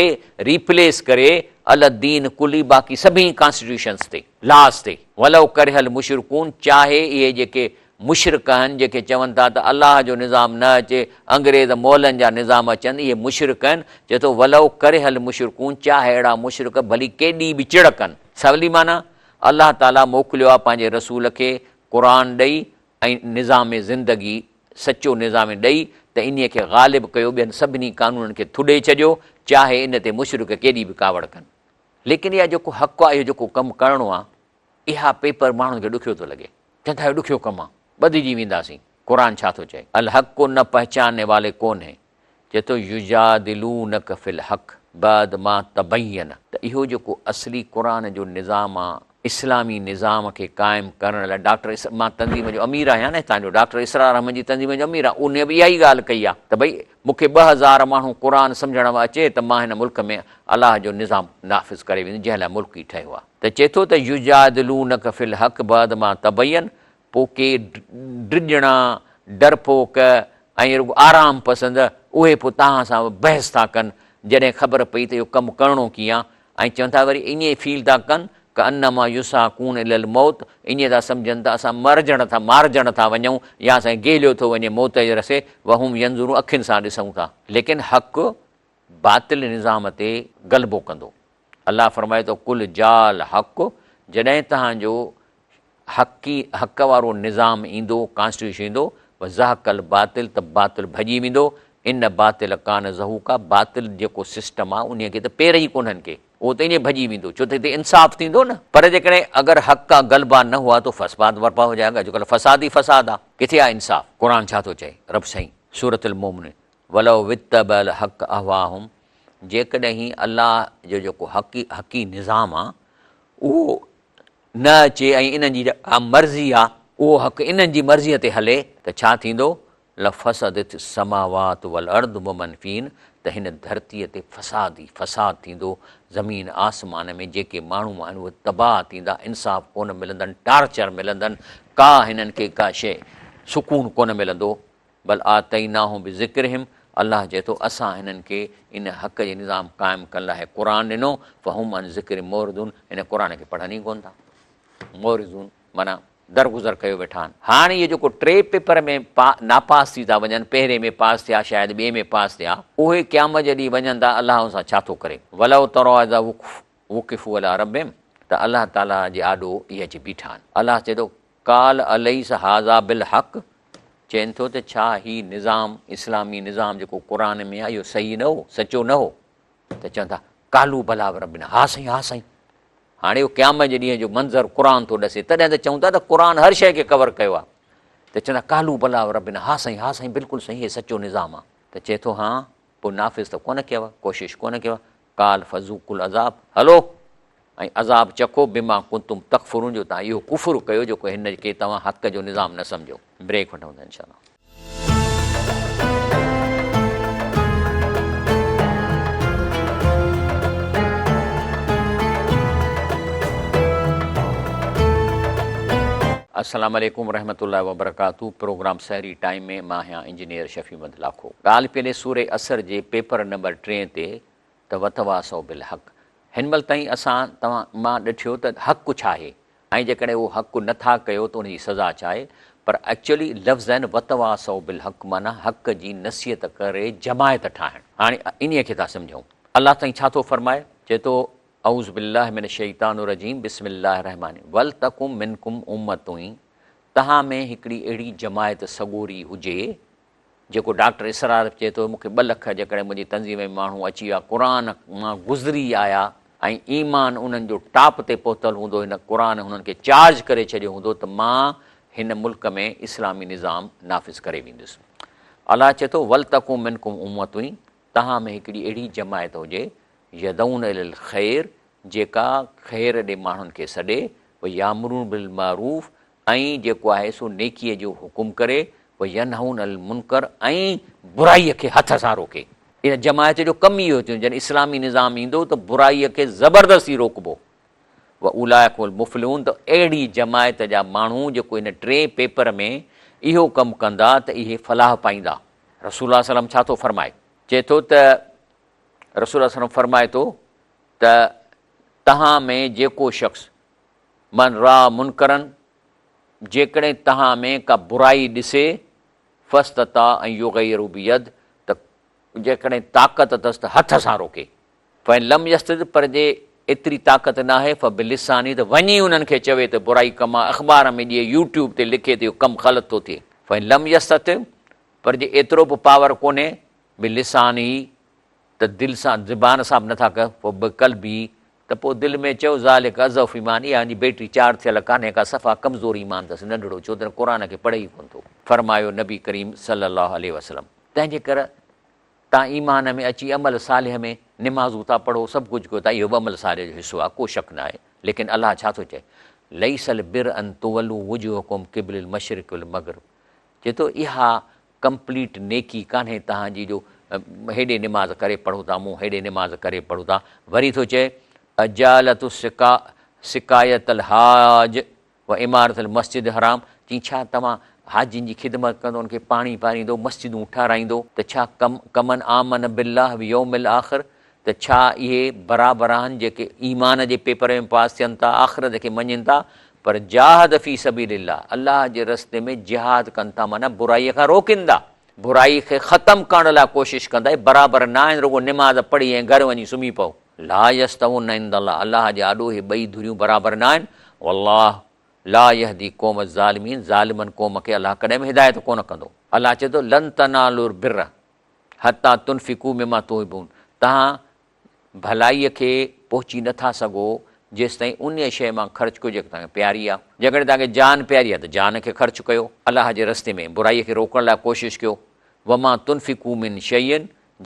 ريپليس ڪري، علي الدين ڪلي باقي سڀني ڪانسٽيٽيوشنز تي، لاز تي، ولو ڪره المشرڪون چاهي اهي جيڪي مشرڪ آهن جيڪي چون ٿا ته الله جو نظام نه اچي انگريز مولن جا نظام اچن اهي مشرڪ آهن چئي ٿو ولو ڪره المشرڪون چاهي اهڙا مشرڪ ڀلي ڪيڏي به چڙ ڪن. سولي معنيٰ، الله تعاليٰ موڪليو آهي پنهنجي رسول کي قرآن ڏئي ۽ نظام زندگي، سچو نظام ڏئي ته انهيء کي غالب ڪيو ٻين سڀني قانونن کي ٿڏي ڇڏيو، چاهي ان تي مشرڪ ڪيڏي به ڪاوڙ ڪن. ليڪن اها جيڪو حق آهي، اهو جيڪو ڪم ڪرڻو آهي، اها پيپر ماڻهن کي ڏکيو ٿو لڳي. چون ٿا اهو ڏکيو ڪم آهي، ٻڌجي وينداسين. قرآن ڇا ٿو چئي؟ الحق ڪو نه پهچاني والي ڪون هين؟ چئي ٿو يجادلونک في الحق بعد ما تبين ته اهو جيڪو اصلي قرآن جو نظام آ، اسلامي نظام کي قائم ڪرڻ لاء ڊاڪٽر مان تنظيم جو امير آهيان نه هتان جو ڊاڪٽر اسرار احمد جي تنظيم جو امير آهيان انهي به اها ئي ڳالهه ڪئي آ ته ڀئي مون کي 2000 ماڻهو قرآن سمجهڻ ۾ اچي ته مان هن ملڪ ۾ الله جو نظام نافذ ڪري ويندس جنهن لاء ملڪ ئي ٺهيو آ ته چئي ٿو ته يجادلونک في الحق بعد ما تبين پوء ڪي ڊڄڻا، ڊرپوڪ ۽ رڳو آرام پسند اهي پوء توهان سان بحث ٿا ڪن، جڏهن خبر پئي ته اهو ڪم ڪرڻو ڪيئن آهي ۽ چون ٿا وري ائين فيل ٿا ڪن ڪانما يساقون الي الموت ائين ٿا سمجهن ته اسان مرجڻ ٿا مارجڻ ٿا وڃون يا اسان کي گهليو ٿو وڃي موت جي رسي وهم ينظرون اکين سان ڏسون ٿا ليڪن حق باطل نظام تي غلبو ڪندو. الله فرمائي ٿو قل جاء الحق جڏهن توهان جو حقي حق وارو نظام ايندو، ڪانسٽيٽيوشن ايندو، وزهق الباطل ته باطل ڀڄي ويندو، ان باطل ڪان زهوقا باطل جيڪو سسٽم آهي انهي کي ته پير ئي ڪونهن ڪي، اهو ته ائين ڀڄي ويندو ڇو ته هتي انصاف ٿيندو نه. پر جيڪڏهن اگر حق کا غلبه نه هئا تو فساد برپا هو جائي گا، اڄڪلهه فساد ئي فساد آهي، ڪٿي آهي انصاف؟ قرآن ڇا ٿو چئي؟ رب سائين سورة المومنون ولو اتبع الحق اهواهم جيڪڏهن الله جو جيڪو حقي حقي نظام آ اهو نه اچي ۽ انهن جي جيڪا مرضي آ اهو حق انهن جي مرضيء تي هلي ته ڇا ٿيندو؟ لفسدت السماوات والارض ومن فيهن ته هن ڌرتيء تي فساد ئي فساد ٿيندو، زمين آسمان ۾ جيڪي ماڻهو آهن اهي تباهه ٿيندا، انصاف ڪونه ملندن، ٽارچر ملندن، ڪا هنن کي ڪا شيء سڪون ڪونه ملندو. بل آتيناهم بذڪرهم الله چئي ٿو، اسان هنن کي ان حق جي نظام قائم ڪرڻ لاء قرآن ڏنو، فهم عن ذڪر معرضون، هن قرآن کي پڙهن ئي ڪونه ٿا. معرضون معنيٰ درگذر ڪيو ويٺا آهن. هاڻ اهي جيڪو ٽي پيپر ۾ ناپاس ٿي ٿا وڃن، پهرين ۾ پاس ٿيا، شايد ٻئي ۾ پاس ٿيا، اهي قيامت جي ڏينهن وڃن ٿا، الله ان سان ڇا ٿو ڪري؟ ولو تريٰ اذ وقفوا علي ربهم ته الله تعاليٰ جي آڏو اهي اچي بيٺا آهن. الله چئي ٿو، قال اليس هذا بالحق چين ٿو ته ڇا هي نظام، اسلامي نظام جيڪو قرآن ۾ آهي، اهو صحيح نه هو، سچو نه هو؟ ته چون ٿا، قالوا بليٰ وربنا، ها سائين، ها سائين. هاڻي اهو قيامت جي ڏينهن جو منظر قرآن ٿو ڏسي، تڏهن ته چئون ٿا ته قرآن هر شيء کي ڪور ڪيو آهي. ته چون ٿا، قالوا بليٰ وربنا، ها سائين، ها سائين، بلڪل صحيح، هي سچو نظام آهي. ته چئي ٿو، ها، پوء نافذ ته ڪونه ڪيو، ڪوشش ڪونه ڪيو، قال فذوقوا العذاب، هلو ۽ عذاب چکو، بما ڪنتم تڪفرون، جو توهان اهو ڪفر ڪيو جيڪو هن کي توهان حق جو نظام نه سمجهيو. بريڪ وٺون ٿا انشاء الله. السلام عليڪم ورحمة الله وبرڪاته پروگرام سحري ٽائيم ۾ مان آهيان انجنيئر شفيع محمد لاکو. ڳالهه پيلي سورة عصر جي پيپر نمبر ٽئين تي ته وتواصوا بالحق هن مهل تائين اسان توهان مان ڏٺيو ته حق ڇا آهي ۽ جيڪڏهن اهو حق نه ٿا ڪيو ته ان جي سزا ڇا آهي پر ايڪچوئلي لفظ آهن وتواصوا بالحق معنيٰ حق جي نصيحت ڪري جماعت ٺاهڻ. هاڻي انهيء کي ٿا سمجهون الله سائين ڇا ٿو فرمائي چئي ٿو اعوذ بالله من الشيطان الرجيم بسم الله الرحمٰن ولتڪن منڪم امة تهان ۾ هڪڙي اهڙي جماعت سڳوري هجي جيڪو ڊاڪٽر اسرار چئي ٿو مون کي ٻه لک جيڪڏهن منهنجي تنظيم ۾ ماڻهو اچي ويا قرآن مان گذري آيا ۽ ايمان انهن جو ٽاپ تي پهتل هوندو هن قرآن هنن کي چارج ڪري ڇڏيو هوندو ته مان هن ملڪ ۾ اسلامي نظام نافذ ڪري ويندس الله چئي ٿو ولتڪن منڪم امة توهان ۾ هڪڙي اهڙي جماعت هجي يدعون الي الخير جيڪا خير ڏي ماڻهن کي سڏي ويامرون بالمعروف ۽ جيڪو آهي سو نيڪيء جو حڪم ڪري، وينهون عن المنڪر ۽ برائيء کي هٿ سان روڪي. ان جماعت جو ڪم ئي اهو ٿيندو، جڏهن اسلامي نظام ايندو ته برائيء کي زبردستي روڪبو. واولئک هم المفلحون ته اهڙي جماعت جا ماڻهو جيڪو ان ٽئين پيپر ۾ اهو ڪم ڪندا ته اهي فلاح پائيندا. رسول الله صلي الله عليه وسلم ڇا ٿو فرمائي؟ چئي ٿو ته رسول الله صلي الله عليه وسلم فرمائي ٿو ته توهان ۾ جيڪو شخص من راء منڪرا جيڪڏهن توهان ۾ ڪا برائي ڏسي، فاستطاع ان يغيره بيده ته جيڪڏهن طاقت اٿس ته هٿ سان روڪي، فان لم يستطع پر جي ايتري طاقت ناهي، فبلسانه ته وڃي انهن کي چوي ته برائي ڪم آ، اخبار ۾ ڏئي، يوٽيوب تي لکي ته اهو ڪم غلط ٿو ٿئي، فان لم يستطع پر جي ايترو به پاور ڪونهي، بلسانه ته دل سان، زبان سان به نٿا ڪيو، پوء بقلبه ته پوء دل ۾ چئو ذلک اضعف ايمان اها ان جي بيٽري چارج ٿيل ڪانهي ڪا صفا ڪمزور ايمان اٿس ننڍڙو ڇو ته قرآن کي پڙهي ئي ڪونه ٿو. فرمايو نبي ڪريم صلي الله عليه وسلم. تنهن جي ڪر تان ايمان ۾ اچي عمل صالح ۾ نمازون ٿا پڙهو سڀ ڪجهه ڪيو ٿا اهو به عمل صالح جو حصو آهي ڪو شڪ ناهي ليڪن الله ڇا ٿو چئي ليس البر ان تولوا وجوهڪم قبل المشرق والمغرب چئي ٿو اها ڪمپليٽ نيڪي ڪانهي توهان جي جو هيڏي نماز ڪري پڙهو ٿا مون هيڏي نماز ڪري پڙهو ٿا وري ٿو چئي اجعلت سقايت الحاج و عمارت المسجد الحرام چي ڇا توهان حاجين جي خدمت ڪندو ان کي پاڻي پاريندو مسجدون ٺهرائيندو ته ڇا ڪم ڪمن آمن بالله ويوم الاخر ته ڇا اهي برابر آهن جيڪي ايمان جي پيپر ۾ پاس ٿين ٿا، آخرت کي مڃين ٿا، پر جاهد في سبيل الله، الله جي رستي ۾ جهاد ڪن ٿا معنيٰ برائي کان روڪين ٿا، برائي کي ختم ڪرڻ لاء ڪوشش ڪن ٿا، اهي برابر نه آهن رڳو نماز پڙهي ۽ گهر وڃي سمهي پئو. لا يستوون عند الله، الله جي آڏو اهي ٻئي ڌريون برابر نه آهن، والله لا يهدي قوم الظالمين، ظالمن قوم کي الله ڪڏهن به هدايت ڪونه ڪندو. الله چئي ٿو، لن تنالوا البر، حتيٰ تنفقوا مما تحبون توهان ڀلائيء کي پهچي نه ٿا سگهو جيستائين انهيء شيء مان خرچ ڪيو جيڪا توهان کي پياري آهي. جيڪڏهن توهان کي جان پياري آهي ته جان کي خرچ ڪيو. الله جي رستي ۾ برائيء کي روڪڻ لاء ڪوشش ڪيو. وما تنفقوا من شيء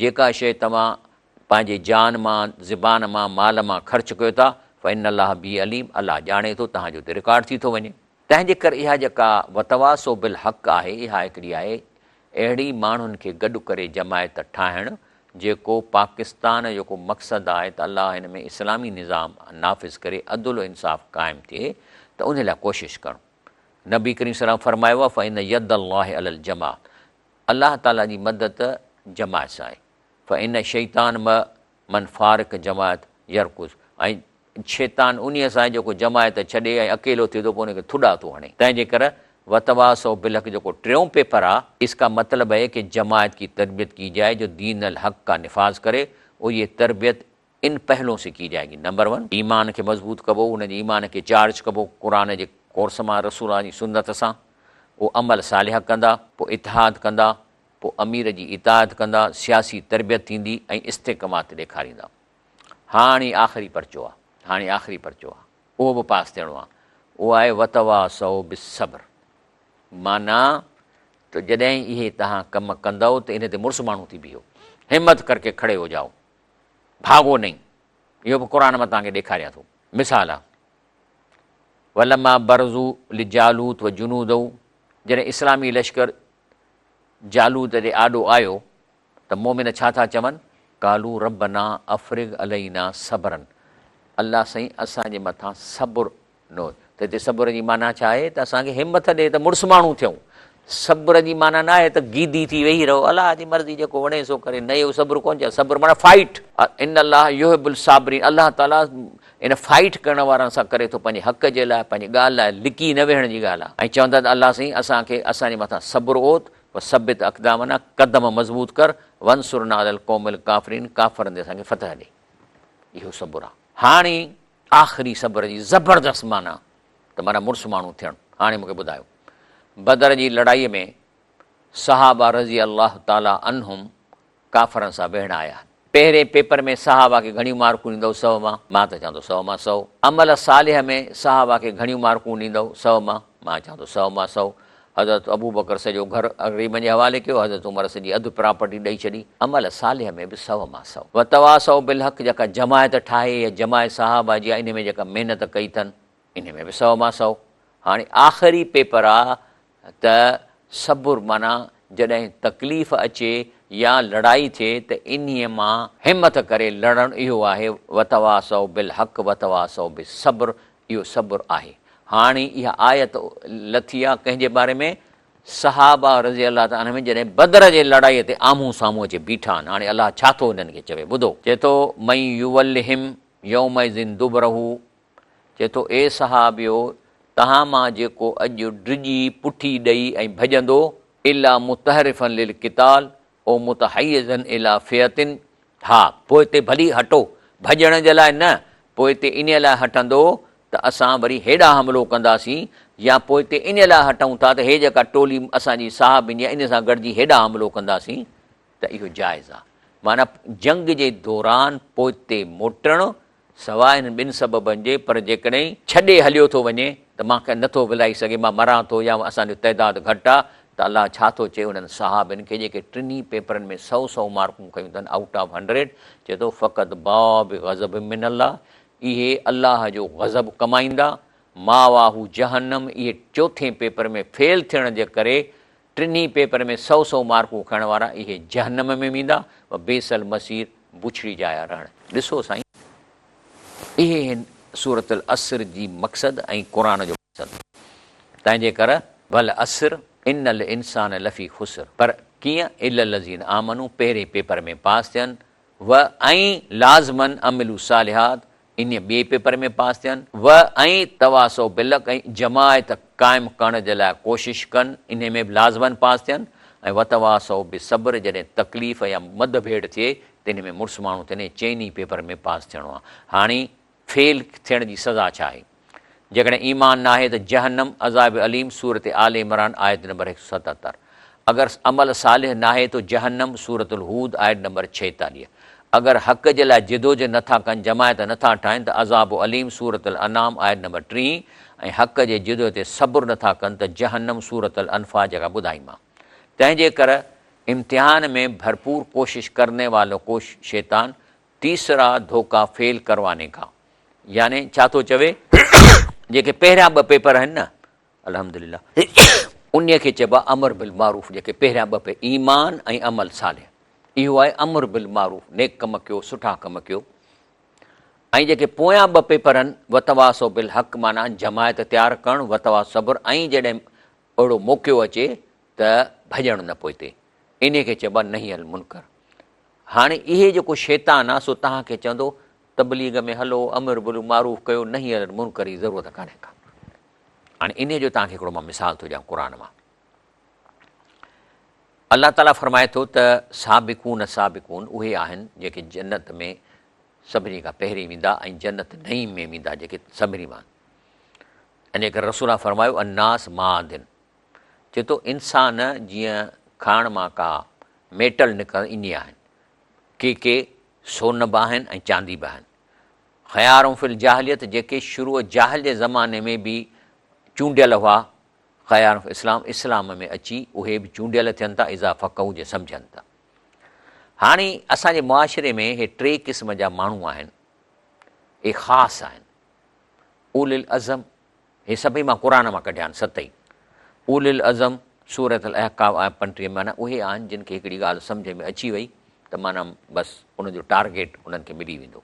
جيڪا شيء توهان پنهنجي جان مان، زبان مان، مال مان خرچ ڪيو ٿا، فإن الله به عليم الله ڄاڻي ٿو توهان جو اتي رڪارڊ ٿي ٿو وڃي. تنهن جي ڪري اها جيڪا وتواصوا بالحق آهي اها هڪڙي آهي اهڙي ماڻهن کي گڏ ڪري جماعت ٺاهڻ جيڪو پاڪستان جو ڪو مقصد آهي ته الله هن ۾ اسلامي نظام نافذ ڪري عدل و انصاف قائم ٿئي ته ان لاء ڪوشش ڪرڻ نبي ڪريم صلي الله عليه وسلم فرمايو آهي فإن يد الله علي الجماعة الله تعالي جي مدد جماعت سان آهي. فان الشيطان مع من فارق جماعت يرڪض ۽ شيطان انهيء سان آهي جيڪو جماعت ڇڏي ۽ اڪيلو ٿئي ٿو پوء ان کي ٿڏا ٿو هڻي. تنهن جي ڪري وتواصوا بالحق جيڪو ٽيون پيپر آ، اس کا مطلب هي ڪه جماعت ڪي تربيت ڪي جائي جو دين الحق کا نفاذ ڪري اور يي تربيت ان پهلون سي ڪي جائي گي نمبر ون ايمان کي مضبوط ڪبو ان جي ايمان کي چارج ڪبو قرآن جي ڪورس مان رسول الله جي سنت سان اهو عمل صالح ڪندا پوء اتحاد ڪندا پوء امير جي اطاعت ڪندا سياسي تربيت ٿيندي ۽ استقامت ڏيکاريندا هاڻي آخري پرچو آ هاڻي آخري پرچو آ اهو به پاس ٿيڻو آ اهو آهي وتواصوا بالصبر معنيٰ ته جڏهن اهي توهان ڪم ڪندؤ ته ان تي مڙس ماڻهو ٿي بيهو همت ڪرڪي کڙي هو جائو ڀاڳو نئين اهو به قرآن مان توهان کي ڏيکاريان ٿو مثال آ ولما برزو لجالوت و جنوده جڏهن اسلامي لشڪر جالوت جي آڏو آيو ته مؤمن ڇا ٿا چون؟ قالوا ربنا افرغ علينا صبرا الله سائين اسان جي مٿان صبر نوز ته هتي صبر جي معنيٰ ڇا آهي ته اسان کي همٿ ڏي ته مڙس ماڻهو ٿيون. صبر جي معنيٰ نه آهي ته گيدي ٿي ويهي رهو الله جي مرضي جيڪو وڻي سو ڪري نه اهو صبر ڪونه چئبو صبر معنيٰ فائٽ ان الله يحب الصابرين الله تعاليٰ ان فائٽ ڪرڻ وارن سان ڪري ٿو پنهنجي حق جي لاء پنهنجي ڳالهه لاء لڪي نه ويهڻ جي ڳالهه آهي ۽ چوندا ته الله سائين اسان کي اسان جي مٿان صبر اوت وثبت اقدامنا قدم مضبوط ڪر وانصرنا علي القوم الڪافرين ڪافرن تي اسان کي فتح ڏي اهو صبر آهي هاڻي آخري صبر جي زبردست معنيٰ ته معنيٰ مڙس ماڻهو ٿيڻ. هاڻي مون کي ٻڌايو بدر جي لڙائيء ۾ صحابه رضي الله تعالٰي عنهم ڪافرن سان ويهڻ آيا. پهرين پيپر ۾ صحابه کي گهڻيون مارڪون ڏيندؤ سئو مان؟ مان ته چوان ٿو سئو مان سئو. عمل صالح ۾ صحابه کي گهڻيون مارڪون ڏيندؤ سئو مان؟ مان چوان ٿو سئو مان سئو. حضرت ابوبڪر سڄو گهر غريبن جي حوالي ڪيو، حضرت عمر سڄي اڌ پراپرٽي ڏئي ڇڏي. عمل صالح ۾ به سئو مان سئو. وتواصوا بالحق جيڪا جماعت ٺاهي يا جماعت صحابه جي آ انهي ۾ جيڪا محنت ڪئي اٿن انهي ۾ به سئو مان سئو. هاڻي آخري پيپر آ ته صبر معنيٰ جڏهن تڪليف اچي يا لڙائي ٿئي ته انهي مان همٿ ڪري لڙڻ اهو آهي وتواصوا بالحق وتواصوا بالصبر اهو صبر آهي. هاڻي اها آيت لٿي آ ڪنهن جي باري ۾ صحابه رضي الله تعالٰي عنهم جڏهن بدر جي لڙائي تي آمهون سامهون اچي بيٺا آهن. هاڻي الله ڇا ٿو انهن کي چوي ٻڌو. چئي ٿو من يولهم يومئذ دبره چئي ٿو اي صحابيو توهان مان جيڪو اڄ ڊڄي پٺي ڏئي ۽ ڀڄندو الا متحرفا للقتال او متحيزا الي فئة ها پوئتي ڀلي هٽو، ڀڄڻ جي لاء نه، پوئتي انهيء لاء هٽندو ته اسان وري هيڏانهن حملو ڪنداسين يا پوئتي انهيء لاء هٽون ٿا ته هي جيڪا ٽولي اسان جي صحابين جي آهي انهيء سان گڏجي هيڏانهن حملو ڪنداسين ته اهو جائز آهي. معنيٰ جنگ جي دوران پوئتي موٽڻ سواء انهن ٻن سببن جي، پر جيڪڏهن ڇڏي هليو ٿو وڃي ته مان کي نٿو ولائي سگهي، مان مران ٿو يا اسان جو تعداد گهٽ آ ته الله ڇا ٿو چئي انهن صحابين کي جيڪي ٽنهي پيپرن ۾ سئو سئو مارڪون کنيون اٿن آئوٽ آف هنڊريڊ، چئي ٿو فقد باء بغضب من الله اهي الله جو غضب ڪمائيندا، ماواه جهنم اهي چوٿين پيپر ۾ فيل ٿيڻ جي ڪري ٽنهي پيپر ۾ سئو سئو مارڪون کڻڻ وارا اهي جهنم ۾ ويندا و بئس المصير بڇڙي جاء آ رهڻ. ڏسو سائين اهي هن سورة العصر جي مقصد ۽ قرآن جو مقصد تنهنجي ڪر والعصر ان الانسان لفي خسر پر ڪيئن الا الذين آمنوا پهرين پيپر ۾ پاس ٿين و ۽ لازماً عملوا الصالحات انهيء ٻئي پيپر ۾ پاس ٿين و ۽ تواصوا بالحق ۽ جماعت قائم ڪرڻ جي لاء ڪوشش ڪن انهيء ۾ به لازماً پاس ٿين ۽ وتواصوا بالصبر جڏهن تڪليف يا مد ڀيڙ ٿئي ته انهيء ۾ مڙس ماڻهو ٿين ۽ چئني پيپر ۾ پاس ٿيڻو آهي. هاڻي فيل ٿيڻ جي سزا ڇا آهي؟ جيڪڏهن ايمان ناهي ته جهنم، عذاب اليم، سورة آل عمران آيت نمبر 177. اگر عمل صالح ناهي تو جهنم، سورة الهود آيت نمبر 46. اگر حق جي لاء جدوجهد نه ٿا ڪن، جماعت نه ٿا ٺاهين ته عذاب اليم، سورة الانعام آيت نمبر 30، ۽ حق جي جدوجهد تي صبر نه ٿا ڪن ته جهنم، سورة الانفال جيڪا ٻڌائي مان. تنهن جي ڪر امتحان ۾ ڀرپور ڪوشش ڪرني والو ڪو شيطان تيسرا ڌوڪا فيل ڪرواني کا يعني ڇا ٿو چوي جيڪي پهريان ٻه پيپر آهن نه الحمدلله انهي کي چئبو آهي امر بالمعروف جيڪي پهريان ٻه پي ايمان ۽ عمل صالح اهو آهي امر بالمعروف نيڪ ڪم ڪيو سٺا ڪم ڪيو ۽ جيڪي پويان ٻه پيپر آهن وتواصو بالحق معنيٰ جماعت تيار ڪرڻ وتواصو صبر ۽ جڏهن اهڙو موقعو اچي ته ڀڄڻ نه پوئتي. انهي کي چئبو آهي نهي المنڪر. هاڻي اهي جيڪو شيطان آهي سو توهان کي چوندو تبليغ ۾ هلو، امر بالمعروف ڪيو، نهي المنڪر جي ضرورت ڪانهي ڪا. هاڻي انهي جو توهان کي هڪڙو مان مثال ٿو ڏيان قرآن مان. الله تعاليٰ فرمائي ٿو ته سابقون سابقون اهي آهن جيڪي جنت ۾ سڀني کان پهرين ويندا ۽ جنت نعيم ۾ ويندا جيڪي سڀني مان. ان ڪري رسول الله فرمايو الناس معادن چئي ٿو انسان جيئن کاڻ مان ڪا ميٽل نڪرندي ائين آهن. ڪي ڪي سون به آهن ۽ چاندي به آهن. خيار في الجاهليت جيڪي شروع جاهل جي زماني ۾ به چونڊيل هئا خيار في الاسلام اسلام ۾ اچي اهي به چونڊيل ٿين ٿا اذا فقهوا جي سمجهن ٿا. هاڻي اسان جي معاشري ۾ هي ٽي قسم جا ماڻهو آهن اهي خاص آهن. اولي العزم هي سڀئي مان قرآن مان ڪڍيا آهن ست ئي اولي العزم سورة الاحقاف آيت 35 ۾ معنيٰ اهي آهن جن کي هڪڙي ڳالهه سمجهه ۾ اچي وئي ته معنيٰ بس انهن جو ٽارگيٽ انهن کي ملي ويندو.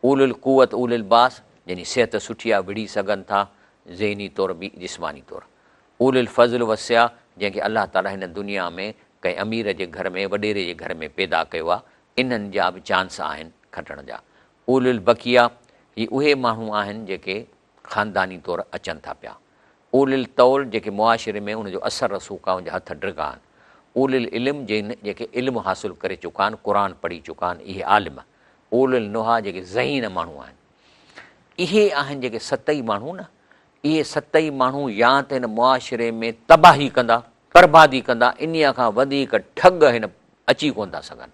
اولي القوت اولي الباس جن جي صحت سٺي آهي وڙهي سگهن ٿا ذهني طور به جسماني طور. اولي الفضل والسعه جنهن کي الله تعاليٰ هن دنيا ۾ ڪنهن امير جي گهر ۾ وڏيري جي گهر ۾ پيدا ڪيو آهي انهن جا به چانس آهن کٽڻ جا. اولي البقيه هي اهي ماڻهو آهن جيڪي خانداني طور اچن ٿا پيا. اولي الطول جيڪي معاشري ۾ ان جو اثر رسوخ آهي ان جا هٿ ڊگها آهن. اولي العلم جن جيڪي علم حاصل ڪري چڪا آهن قرآن پڙهي چڪا آهن اهي عالم. اولي النهي جيڪي ذهين ماڻهو آهن. اهي آهن جيڪي ست ئي ماڻهو نه اهي ست ئي ماڻهو يا ته هن معاشري ۾ تباهي ڪندا بربادي ڪندا انهيء کان وڌيڪ ٺڳ هن اچي ڪونه ٿا سگهن.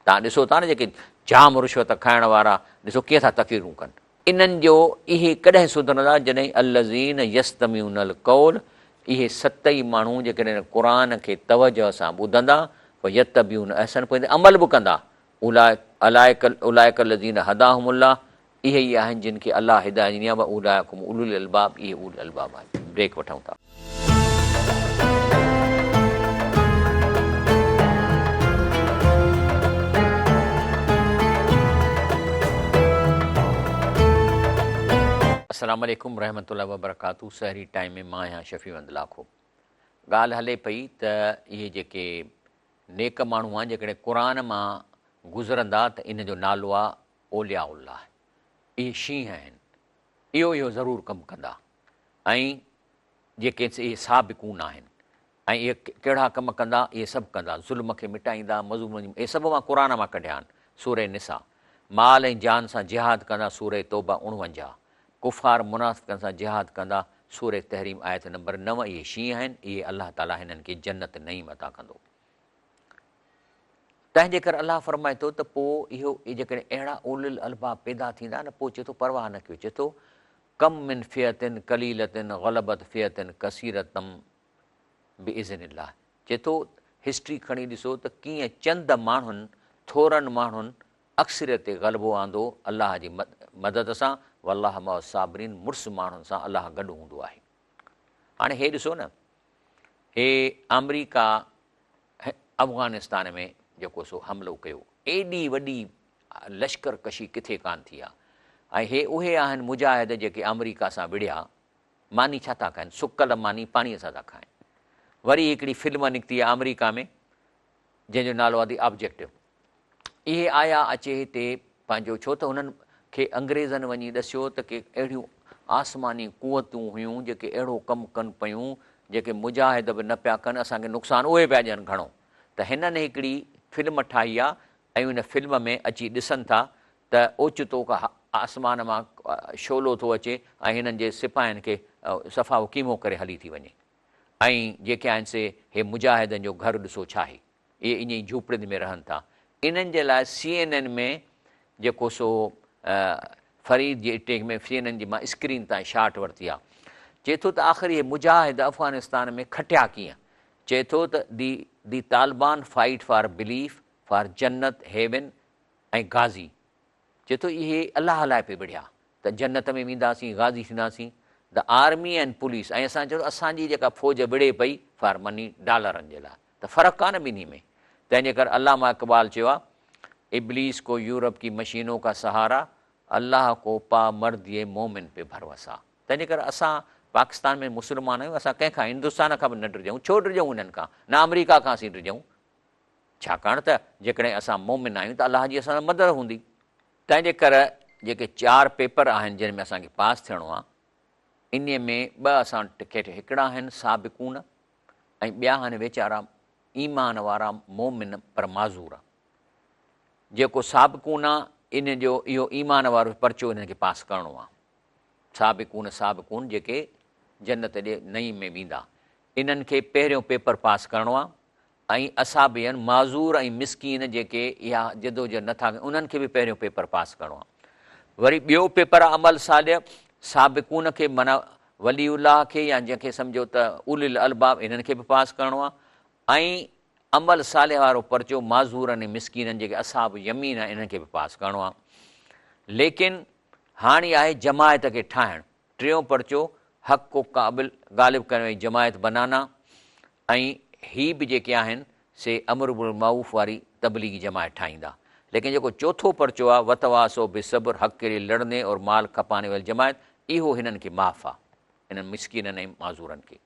توهان ڏسو ٿا نه جيڪي جام رشوت کائڻ وارا ڏسو ڪيئن ٿا تقريرون ڪن. انهن جو اهي ڪڏهن سڌرندا جڏهن الذين يستمعون القول اهي ست ئي ماڻهو جيڪڏهن قرآن کي توجه سان ٻڌندا فيتبعون احسن پوء ان تي عمل به ڪندا اولئڪ الذين هداهم الله اهي ئي آهن جن کي الله هدايت ڏني آهي واولئڪ هم اولو الالباب اهي اولو الالباب آهن. بريڪ وٺون ٿا. السلام عليڪم رحمة الله وبرڪاته سحري ٽائيم ۾ مان آهيان شفيع وند لاکو ڳالهه هلي پئي ته اهي جيڪي نيڪ ماڻهو آهن جيڪڏهن قرآن مان گذرندا ته ان جو نالو آهي اولياء الله اهي شينهن آهن اهو اهو ضرور ڪم ڪندا ۽ جيڪي اهي سابقون آهن ۽ اهي ڪهڙا ڪم ڪندا اهي سڀ ڪندا ظلم کي مٽائيندا مظلومن جي اهي سڀ مان قرآن مان ڪڍيا آهن سورة نساء مال ۽ جان سان جهاد ڪندا سورة توبه 49 ڪفار منافقن سان جهاد ڪندا سورة تحريم آيت نمبر 9 اهي شينهن آهن اهي الله تعالي هنن کي جنت نعيم عطا ڪندو تنهن جي ڪري الله فرمائي ٿو ته پوء اهو جيڪڏهن اهڙا اولي الالباب پيدا ٿيندا نه پوء چئي ٿو پرواهه نه ڪيو چئي ٿو ڪم من فئة قليلة غلبت فئة ڪثيرة باذن الله چئي ٿو هسٽري کڻي ڏسو ته ڪيئن چند ماڻهن ٿورن ماڻهن اڪثريت تي غلبو آندو الله جي مدد سان والله مع الصابرين مڙس ماڻهن سان الله گڏ هوندو آهي هاڻي هي ڏسو نه هي آمريڪا افغانستان ۾ جيڪو سو حملو ڪيو ايڏي وڏي لشڪر ڪشي ڪٿي ڪانه ٿي آ ۽ هي اهي آهن مجاهد جيڪي آمريڪا سان وڙهيا ماني ڇا ٿا کائن سڪل ماني پاڻي سان ٿا کائن وري هڪڙي فلم نڪتي آ آمريڪا ۾ جنهن جو نالو آ the objective اهي آيا اچي هتي پنهنجو ڇو ته هنن کي انگريزن وڃي ڏسيو ته ڪي اهڙيون آسماني قوتون هيون جيڪي اهڙو ڪم ڪن پيون جيڪي مجاهد به نه پيا ڪن اسان کي نقصان اهي پيا ڏين گهڻو ته هنن هڪڙي فلم ٺاهي آ ۽ ان فلم ۾ اچي ڏسن ٿا ته اوچتو ڪا آسمان مان شعلو ٿو اچي ۽ هنن جي سپاهين کي صفا قيمو ڪري هلي ٿي وڃي ۽ جيڪي آهن سي هي مجاهدن جو گهر ڏسو ڇاهي. اهي ائين ئي جهوپڙين ۾ رهن ٿا. انهن جي لاء سي اين اين ۾ جيڪو سو فريد جي اٽيڪ ۾ سي اين اين جي مان اسڪرين تان شاٽ ورتي آ. چئي ٿو ته آخر اهي مجاهد افغانستان ۾ کٽيا ڪيئن؟ چئي ٿو ته the the Taliban fight for belief, for جنت، هيون ۽ غازي. چئي ٿو اهي الله لاء پئي وڙهيا ته جنت ۾ وينداسين، غازي ٿينداسين. The army and police ۽ اسان چئون ٿا اسان جي جيڪا فوج وڙهي پئي فار مني ڊالرن جي لاء ته فرق آ نه ٻنهي ۾. تنهن جي ڪري علامه اقبال چيو آ ابليس ڪو يورپ ڪي مشينون ڪا سهارا، الله ڪو پا مردي مومن پي ڀروسا. تنهن جي ڪري اسان پاڪستان ۾ مسلمان آهيون اسان ڪنهن کان هندستان کان به نه ڊڄون ڇو ڊڄون انهن کان نه آمريڪا کان اسين ڊڄون. ڇاڪاڻ ته جيڪڏهن اسان مؤمن آهيون ته الله جي اسان سان مدد هوندي. تنهن جي ڪري جيڪي چار پيپر آهن جن ۾ اسان کي پاس ٿيڻو آهي، انهي ۾ ٻه اسان کي هڪڙا آهن سابقون ۽ ٻيا آهن ويچارا ايمان وارا مؤمن پر معذور. جيڪو سابقون آ ان جو اهو ايمان وارو پرچو انهن کي پاس ڪرڻو آ. سابقون سابقون جيڪي جنت جي نعيم ۾ ويندا انهن کي پهريون پيپر پاس ڪرڻو آ ۽ اصحابين معذور ۽ مسڪين جيڪي اها جدوجهد نٿا ڪن انهن کي به پهريون پيپر پاس ڪرڻو آ. وري ٻيو پيپر آ عمل صالح سابقون کي معنيٰ ولي الله کي يا جنهن کي سمجهو ته اولي الالباب انهن کي به پاس ڪرڻو آ ۽ عمل صالح وارو پرچو معذورن ۽ مسڪينن جيڪي اصحاب يمين آهن انهن کي به پاس ڪرڻو آ. ليڪن هاڻي آهي جماعت کي ٺاهڻ. ٽيون پرچو حق کو قابل غالب ڪرڻي واري جماعت بنانا ۽ هي به جيڪي آهن سي امر بالمعروف واري تبليغي جماعت ٺاهيندا. ليڪن جيڪو چوٿون پرچو آ وتواصوا بالصبر حق کے لئي لڙني اور مال کپاني والي جماعت اهو هنن کي معاف آ انهن مسڪينن ۽ معذورن کي.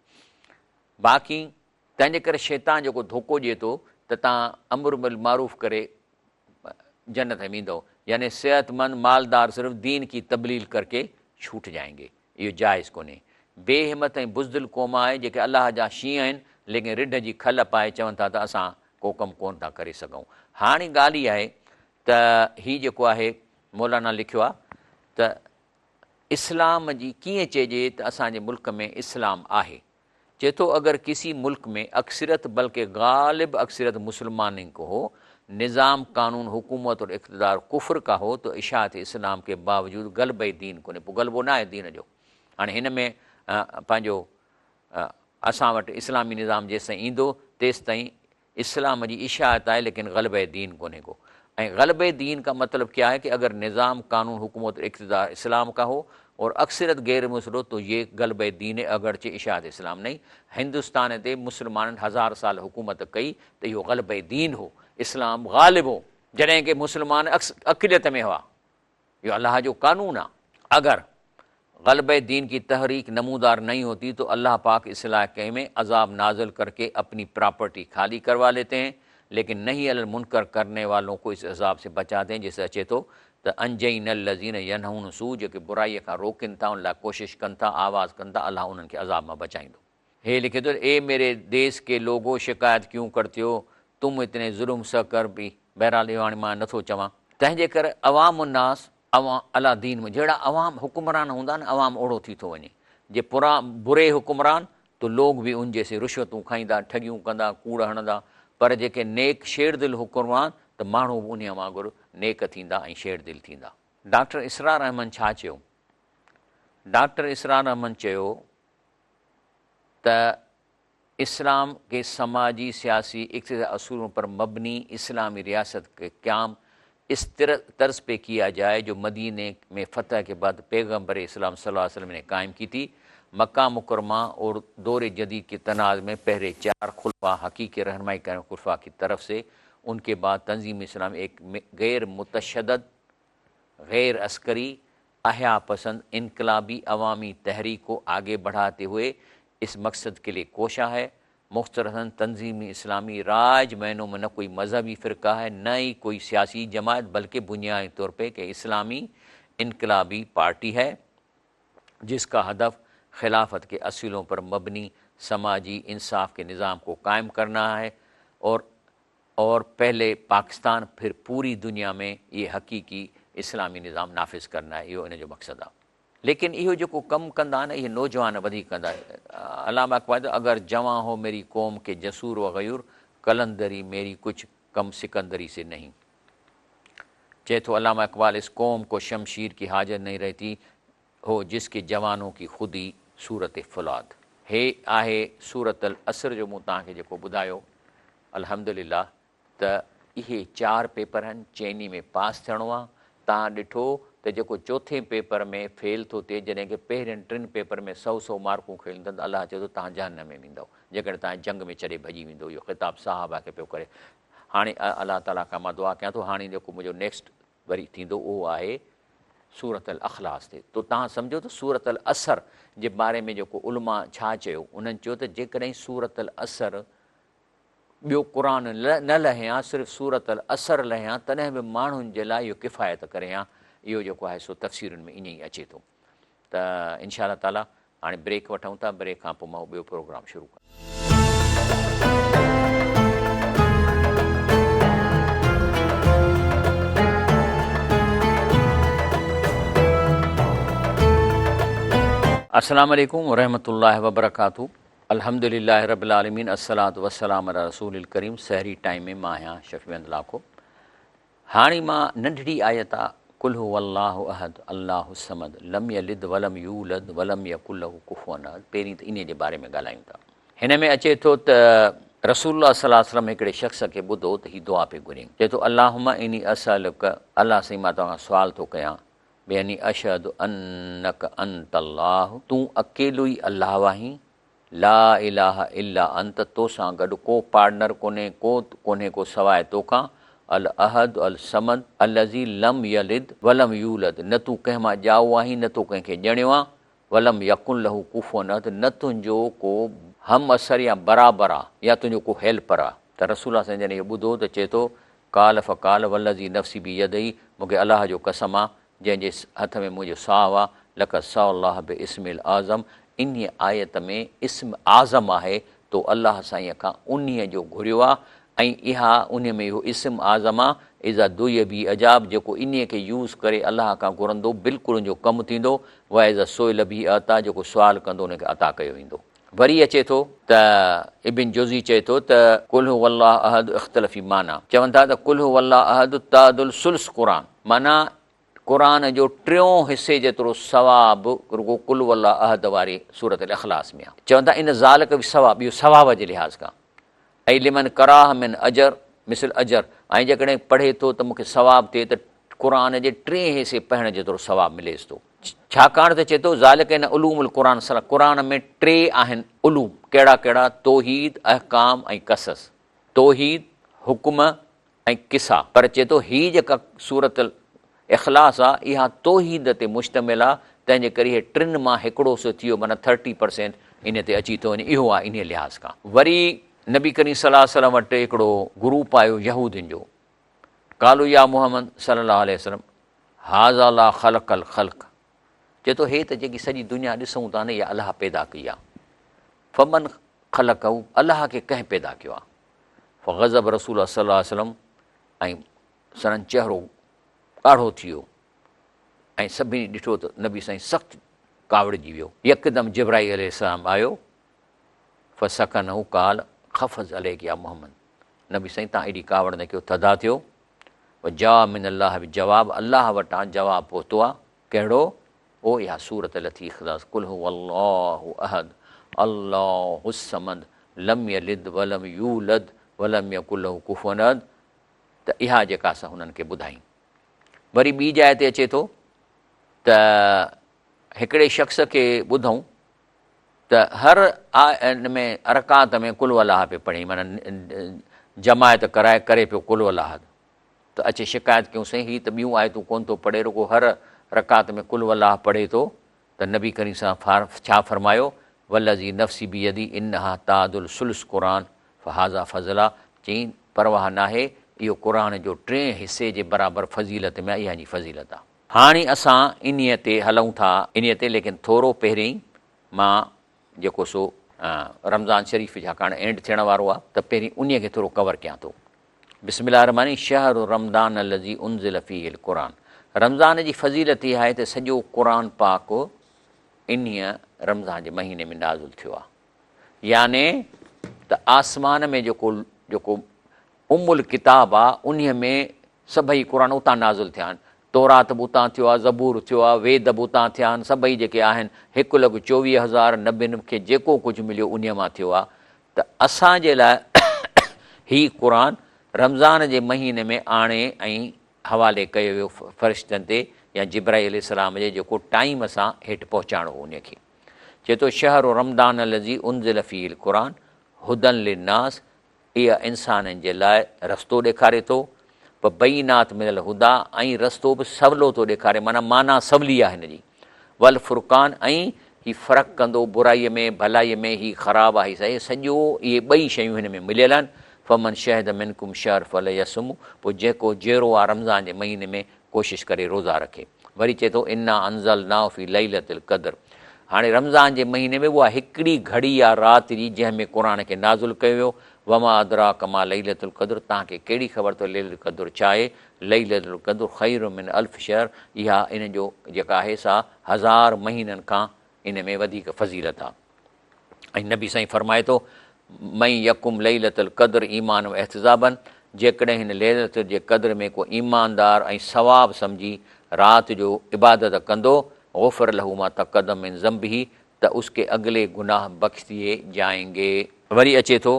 باقي تنهن جي ڪري شيطان جيڪو ڌوڪو ڏئي ٿو ته توهان امر بالمعروف ڪري جنت ۾ ويندؤ يعني صحت مند مالدار صرف دين ڪي تبليغ ڪرڪي ڇوٽ جائين گي اهو جائز ڪونهي. بي همت ۽ بزدل قوم آهي جيڪي الله جا شينهن آهن ليڪن رڍ جي کل پائي چون ٿا ته اسان ڪو ڪم ڪونه ٿا ڪري سگهون. هاڻي ڳالهه هي آهي ته هي جيڪو آهي مولانا لکيو آهي ته اسلام جي ڪيئن چئجي ته اسان جي ملڪ ۾ اسلام آهي چئي ٿو اگر ڪسي ملڪ ۾ اڪثريت بلڪه غالب اڪثريت مسلمانن ڪو هو، نظام قانون حڪومت اور اقتدار ڪفر ڪا هو تو اشاعت اسلام ڪي باوجود غلبه دين ڪونهي پوء غلبو ناهي دين جو هاڻي هن ۾ پنهنجو اسان وٽ اسلامي نظام جيستائين ايندو تيستائين اسلام جي اشاعت آهي ليڪن غلبه دين ڪونهي ڪو ۽ غلبه دين کا مطلب ڪيا هي ڪي اگر نظام قانون حڪومت اقتدار اسلام کا هو اور اڪثريت غير مسلم هو تو يه غلبه دين هي اگرچه اشاعت اسلام نهين هندستان تي مسلمانن هزار سال حڪومت ڪئي ته اهو غلبه دين هو اسلام غالب هو جڏهن ڪي مسلمان اقليت ۾ هئا اهو الله جو قانون آ. اگر غلبه دين ڪي تحريڪ نمودار نهين هوتي تو الله پاڪ اس علائقي ۾ عذاب نازل ڪرڪي اپني پراپرٽي خالي ڪروا ليتي هين ليڪن نهي علي المنڪر ڪرني والون ڪو اس عذاب سي بچاتي هين جيسي اچي ٿو ته انجينا الذين ينهون سوء جيڪي برائي کان روڪين ٿا ان لاء ڪوشش ڪن ٿا آواز ڪن ٿا الله انهن کي عذاب مان بچائيندو. هي لکي ٿو ته اي ميري ديس ڪي لوگو شڪايت ڪيون ڪرتي هو تم اتني ظلم سه ڪر ڀي بهرحال اهو هاڻي مان نٿو چوان. تنهن جي ڪري عوام الناس عوام عليٰ دين ۾ جهڙا عوام حڪمران هوندا نه عوام اوڙو ٿي ٿو وڃي جي پرا بري حڪمران تو لوگ به ان جيسي رشوتون کائيندا ٺڳيون ڪندا ڪوڙ هڻندا پر جيڪي نيڪ شير دل حڪمران ته ماڻهو به انهيء وانگر نيڪ ٿيندا ۽ شير دل ٿيندا. ڊاڪٽر اسرار احمد ڇا چيو؟ ڊاڪٽر اسرار احمد چيو ته اسلام ڪي سماجي، سياسي، اقتصادي اصولون پر مبني اسلامي رياست ڪي قيام اس طرز پي ڪيا جائي جو مديني ۾ فتح ڪي بعد پيغمبر اسلام صلي الله عليه وسلم ني قائم ڪي ٿي. مڪه مڪرمه اور دور جديد ڪي تناظر ۾ پهلي چار خلفاء حقيقي رهنمائي ڪرڻ خلفاء ڪي طرف سي ان ڪي بعد تنظيم اسلامي ايڪ غير متشدد غير عسڪري احياء پسند انقلابي عوامي تحريڪ ڪو آگي بڙهاتي هوئي اس مقصد ڪي لئي ڪوشان هي مختصراً تنظيم اسلامي رائج معنو ۾ نه ڪوئي مذهبي فرقه هي نه ئي ڪوئي سياسي جماعت بلڪه بنيادي طور پي ايڪ اسلامي انقلابي پارٽي هي جس ڪا هدف خلافت ڪي اصولون پر مبني سماجي انصاف ڪي نظام ڪو قائم ڪرنا هي اور اور پهلي پاڪستان پھر پوري دنيا ۾ يه حقيقي اسلامي نظام نافذ ڪرنا هي اهو ان جو مقصد آ. ليڪن اهو جيڪو ڪم ڪندا نه اهي نوجوان وڌيڪ ڪندا. علامه اقبال چيو اگر جوان هو ميري قوم ڪي جسور و غيور قلندري ميري ڪجھ ڪم سڪندري سي نهين. چئي ٿو علامه اقبال اس قوم ڪو شمشير ڪي حاجت نهين رهتي هو جس ڪي جوانون ڪي خودي صورت فولاد. هي آهي سورة العصر جو مون توهان کي جيڪو ٻڌايو الحمدلله ته اهي چار پيپر آهن چئني ۾ پاس ٿيڻو آهي توهان ڏٺو ته جيڪو چوٿين پيپر ۾ فيل ٿو ٿئي جڏهن ڪي پهرين ٽن پيپر ۾ سئو سئو مارڪون کڻي اٿن ته الله چئي ٿو توهان جهنم ۾ ويندؤ جيڪڏهن توهان جنگ ۾ ڇڏي ڀڄي ويندؤ اهو خطاب صحابه کي پيو ڪري هاڻي الله تعالي کان مان دعا ڪيان ٿو هاڻي جيڪو منهنجو نيڪسٽ وري ٿيندو اهو آهي سورة الاخلاص تي تو توهان سمجهو ته سورة العصر جي باري ۾ جيڪو علماء ڇا چيو انهن چيو ته جيڪڏهن سورة العصر ٻيو قرآن نه لهي ها، صرف سورة العصر لهي ها، تڏهن به ماڻهن جي لاء اهو ڪفايت ڪري ها. اهو جيڪو آهي سو تفسيرن ۾ ائين ئي اچي ٿو. ته انشاء الله تعاليٰ هاڻي بريڪ وٺون ٿا، بريڪ کان پوء مان ٻيو پروگرام شروع ڪندس. السلام عليڪم ورحمة الله وبرڪاته الحمد لله رب العالمين الصلوة والسلام علي رسول الڪريم سحري ٽائيم ۾ مان آهيان شفيع احمد لاکو هاڻي مان ننڍڙي آيت آ قل هو الله احد الله الصمد لم يلد ولم يولد ولم يڪن له ڪفوا احد پهرين ته انهي جي باري ۾ ڳالهايون ٿا. هن ۾ اچي ٿو ته رسول الله صلي الله عليه وسلم هڪڙي شخص کي ٻڌو ته هي دعا پئي گهري چئي ٿو اللهم اني اسألک الله سائين مان توهان کان سوال ٿو ڪيان باني اشهد انک انت الله تون اڪيلو ئي الله آهين لا اله الا انت توسان گڏ ڪو پارٽنر ڪونهي، ڪو ڪونهي ڪو سواء توکان، الاحد الصمد الذي لم يلد ولم يولد نه تون ڪنهن مان ڄائو آهين نه تو ڪنهن کي ڄڻيو آ، ولم يڪن له ڪفوا احد نه تنهنجو ڪو همعصر يا برابر آ يا تنهنجو ڪو هيلپر آ. ته رسول الله سائين جڏهن اهو ٻڌو ته چئي ٿو، قال فقال والذي نفسي بيده مون کي الله جو قسم آ جنهن جي هٿ ۾ منهنجو ساهه آ، لقد سأل الله باسمه الاعظم، انهيء آيت ۾ اسم اعظم آهي، تو الله سائينء کان انهيء جو گهريو آ ۽ اها انهيء ۾ اهو اسم اعظم آ، اذا دعي به اجاب، جيڪو انهيء کي يوز ڪري الله کان گهرندو بلڪل ان جو ڪم ٿيندو، واذا سئل به اعطيٰ، جيڪو سوال ڪندو ان کي عطا ڪيو ويندو. وري اچي ٿو ته ابن جوزي چئي ٿو ته قل هو الله احد اختلف في معنيٰ چون ٿا ته قل هو الله احد تعدل ثلث قرآن معنيٰ قرآن جو ٽيون حصي جيترو ثواب رڳو قل هو الله احد واري سورة الاخلاص ۾ آهي چون ٿا ان ذالڪ به ثواب اهو ثواب جي لحاظ کان اي لمن قراه من اجر مثل اجر ۽ جيڪڏهن پڙهي ٿو ته مون کي ثواب ٿئي ته قرآن جي ٽئين حصي پڙهڻ جيترو ثواب مليس ٿو. ڇاڪاڻ ته چئي ٿو ذالڪ ان علوم القرآن ثلاث قرآن ۾ ٽي آهن علوم ڪهڙا ڪهڙا توحيد، احڪام ۽ قصص توحيد، حڪم ۽ قصا پر چئي ٿو هي جيڪا سورة الاخلاص آ اها توحيد تي مشتمل آ تنهن جي ڪري هي ٽن مان هڪڙو حصو ٿي ويو معنيٰ ٿرٽي پرسينٽ انهي تي اچي ٿو وڃي اهو آ انهي لحاظ کان. وري نبي ڪريم صلي الله عليه وسلم وٽ هڪڙو گروپ آيو يهودين جو قالوا يا محمد صلي الله عليه وسلم هذا الله خلق الخلق چئي ٿو هي ته جيڪي سڄي دنيا ڏسون ٿا نه اها الله پيدا ڪئي آ فمن خلقه الله کي ڪنهن پيدا ڪيو آ فغضب رسول الله صلي الله عليه وسلم ۽ سندن چهرو ڳاڙهو ٿي ويو ۽ سڀني ڏٺو ته نبي سائين سخت ڪاوڙجي ويو. يڪدم جبرائيل عليه السلام آيو، فسڪنه قال خفض عليڪ يا محمد، نبي سائين تان ايڏي ڪاوڙ نه ڪيو، ٿڌا ٿيو. وجاء من الله بجواب، الله وٽان جواب پهتو آ، ڪهڙو؟ او اها سورت لٿي اخلاص، قل هو الله احد، الله الصمد، لم يلد ولم يولد ولم يڪن له ڪفوا احد، ته اها جيڪا سا هنن کي ٻڌائين. وري ٻي جاء تي اچي ٿو ته هڪڙي شخص کي ٻڌئون ته هر ان ۾ رڪعت ۾ قل هو الله پئي پڙهي معنيٰ جماعت ڪرائي ڪري پيو قل هو الله ته اچي شڪايت ڪيون سائين هي ته ٻيون آيتون ڪونه ٿو پڙهي رڳو هر رڪعت ۾ قل هو الله پڙهي ٿو ته نبي ڪريم صلي الله عليه وسلم ڇا فرمايو، والذي نفسي بيده انها تعدل ثلث قرآن فهذا فضلا چيائين پرواهه ناهي اهو قرآن جو ٽئين حصي جي برابر فضيلت ۾ آهي اها جي فضيلت آهي. هاڻي اسان انهيء تي هلون ٿا انهيء تي ليڪن ٿورو پهرين مان جيڪو سو رمضان شريف ڇاڪاڻ اينڊ ٿيڻ وارو آهي ته پهرين انهيء کي ٿورو ڪور ڪيان ٿو. بسم الله الرحمٰن الرحيم شهر رمضان الذي انزل فيه القرآن رمضان جي فضيلت اها آهي ته سڄو قرآن پاڪ انهيء رمضان جي مهيني ۾ نازل ٿيو آهي يعني ته آسمان ۾ جيڪو جيڪو ام الڪتاب آهي انهيء ۾ سڀئي قرآن اتان نازل ٿيا آهن تورات به اتان ٿيو آهي زبور ٿيو آهي ويد به اتان ٿيا آهن سڀئي جيڪي آهن هڪ لک 24000 نبين کي جيڪو ڪجهه مليو انهيء مان ٿيو آهي ته اسان جي لاء هي قرآن رمضان جي مهيني ۾ آڻي ۽ حوالي ڪيو ويو فرشتن تي يا جبرائيل عليه السلام جي جيڪو ٽائيم سان هيٺ پهچائڻو هو انهي کي چئي ٿو شهر رمضان الذي انزل فيه القرآن هدًا للناس اها انسانن جي لاء رستو ڏيکاري ٿو، وبينات من الهديٰ ۽ رستو به سولو ٿو ڏيکاري معنيٰ معنيٰ سولي آهي هن جي، والفرقان ۽ هي فرق ڪندو برائي ۾ ڀلائي ۾ هي خراب آهي هي صحيح سڄو اهي ٻئي شيون هن ۾ مليل آهن، فمن شهد منڪم الشهر فليصمه پوء جيڪو جيئرو آ رمضان جي مهيني ۾ ڪوشش ڪري روزا رکي. وري چئي ٿو انا انزلناه في ليلة القدر هاڻي رمضان جي مهيني ۾ اها هڪڙي گهڙي آ رات جي جنهن ۾ قرآن کي نازل ڪيو ويو وما ادراڪ ما ليلة القدر توهان کي ڪهڙي خبر ته ليلة القدر ڇا آهي ليلة القدر خير من الف شهر اها ان جو جيڪا آهي سا هزار مهينن کان ان ۾ وڌيڪ فضيلت آ. ۽ نبي سائين فرمائي ٿو، من يقم ليلة القدر ايمانا واحتسابا جيڪڏهن هن ليلة جي قدر ۾ ڪو ايماندار ۽ ثواب سمجهي رات جو عبادت ڪندو، غفر له ما تقدم من ذنبه ته اس ڪي اگلي گناھ بخش ديي جائين گي. وري اچي ٿو،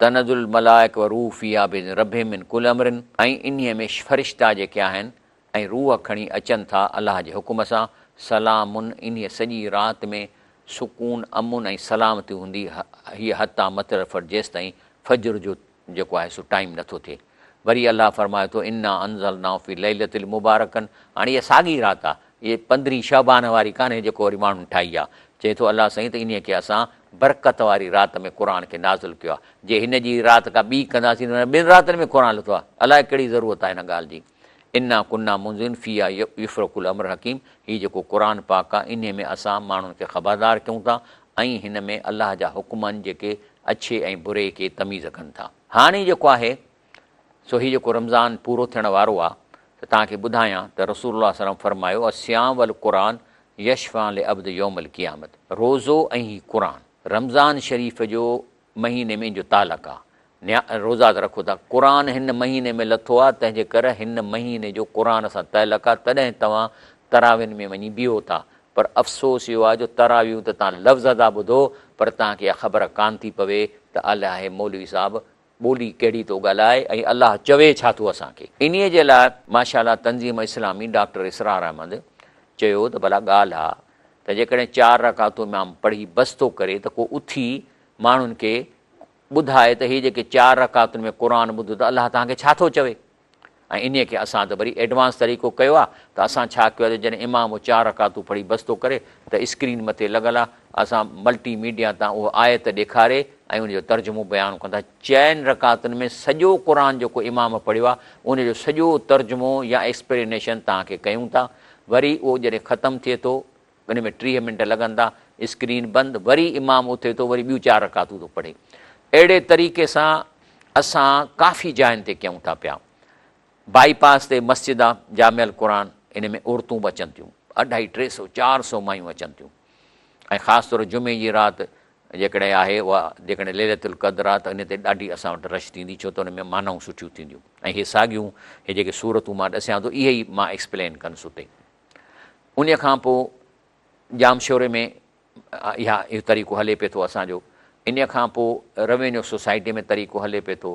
تنزل الملائڪ والروح فيها باذن ربهم من ڪل امر ۽ انهيء ۾ فرشتا جيڪي آهن ۽ روح کڻي اچن ٿا الله جي حڪم سان، سلام انهيء سڄي رات ۾ سڪون، امن ۽ سلامتي هوندي هي حتيٰ مطلع الفجر جيستائين فجر جو جيڪو آهي سو ٽائيم نٿو ٿئي. وري الله فرمائي ٿو انا انزلناه في ليلة المبارڪة هاڻي اها ساڳي رات آهي، اهي پندرهين شعبان واري ڪانهي جيڪو وري ماڻهن ٺاهي آهي. چئي ٿو الله سائين ته انهيء کي اسان برڪت واري رات ۾ قرآن کي نازل ڪيو آهي. جي هن جي رات ڪا ٻي ڪنداسين ته ٻن راتن ۾ قرآن لٿو آهي. الائي ڪهڙي ضرورت آهي هن ڳالهه جي. انا ڪنا منذرين فيها يفرق ڪل امر حڪيم هي جيڪو قرآن پاڪ آهي انهي ۾ اسان ماڻهن کي خبردار ڪيون ٿا ۽ هن ۾ الله جا حڪم آهن جيڪي اڇي ۽ بري کي تميز ڪن ٿا. هاڻي جيڪو آهي سو هي جيڪو رمضان پورو ٿيڻ وارو آهي ته توهان کي ٻڌايان ته رسول الله صلي الله عليه وسلم فرمايو الصيام والقرآن يشفعان لعبد يوم القيامت روزو ۽ هي قرآن رمضان شريف جو مهيني ۾ ان جو تعلق آ. نيا روزا ته رکو ٿا. قرآن هن مهيني ۾ لٿو آ، تنهن جي ڪري هن مهيني جو قرآن سان تعلق آ، تڏهن توهان تراوين ۾ وڃي بيهو ٿا. پر افسوس اهو آ جو تراويحون ته توهان لفظ ٿا ٻڌو، پر توهان کي اها خبر ڪانه ٿي پوي ته الاهي مولوي صاحب ٻولي ڪهڙي ٿو ڳالهائي ۽ الله چوي ڇا ٿو اسان کي. انهيء جي لاء ماشاء الله تنظيم اسلامي ڊاڪٽر اسرار احمد چيو ته ڀلا ڳالهه آ ته جيڪڏهن چار رڪعتون امام پڙهي بس ٿو ڪري ته ڪو اٿي ماڻهن کي ٻڌائي ته هي جيڪي چار رڪعتن ۾ قرآن ٻڌو ته الله توهان کي ڇا ٿو چوي؟ ۽ انهيء کي اسان ته وري ايڊوانس طريقو ڪيو آهي ته اسان ڇا ڪيو آهي ته جڏهن امام اهو چار رڪعتون پڙهي بس ٿو ڪري ته اسڪرين مٿي لڳل آهي اسان ملٽي ميڊيا تان اهو آيت ڏيکاري ۽ ان جو ترجمو بيان ڪندا چئن رڪعتن ۾ سڄو قرآن جيڪو امام پڙهيو آهي ان جو سڄو ترجمو يا ايڪسپلينيشن توهان کي ڪيون ٿا وري اهو جڏهن ختم ٿئي ٿو ان ۾ 30 منٽ لڳن ٿا، اسڪرين بند، وري امام اٿي ٿو وري ٻيون چار رڪعتون ٿو پڙهي. اهڙي طريقي سان اسان ڪافي جاين تي ڪيون ٿا پيا. بائي پاس تي مسجد آ جامع القرآن ان ۾ عورتون به اچن ٿيون، اڍائي ٽي سو چار سو مايون اچن ٿيون ۽ خاص طور جمعي جي رات جيڪڏهن آهي اها جيڪڏهن ليلة القدر آ ته ان تي ڏاڍي اسان وٽ رش ٿيندي ڇو ته ان ۾ معنائون سٺيون ٿينديون ۽ هي ساڳيون هي جيڪي سورتون مان ڏسيان ٿو اهي ئي مان ايڪسپلين ڪندس اتي. انهيء کان پوء ڄامشوري ۾ اها اهو طريقو هلي پئي ٿو اسان جو. انهيء کان پوء روينيو سوسائٽي ۾ طريقو هلي پئي ٿو.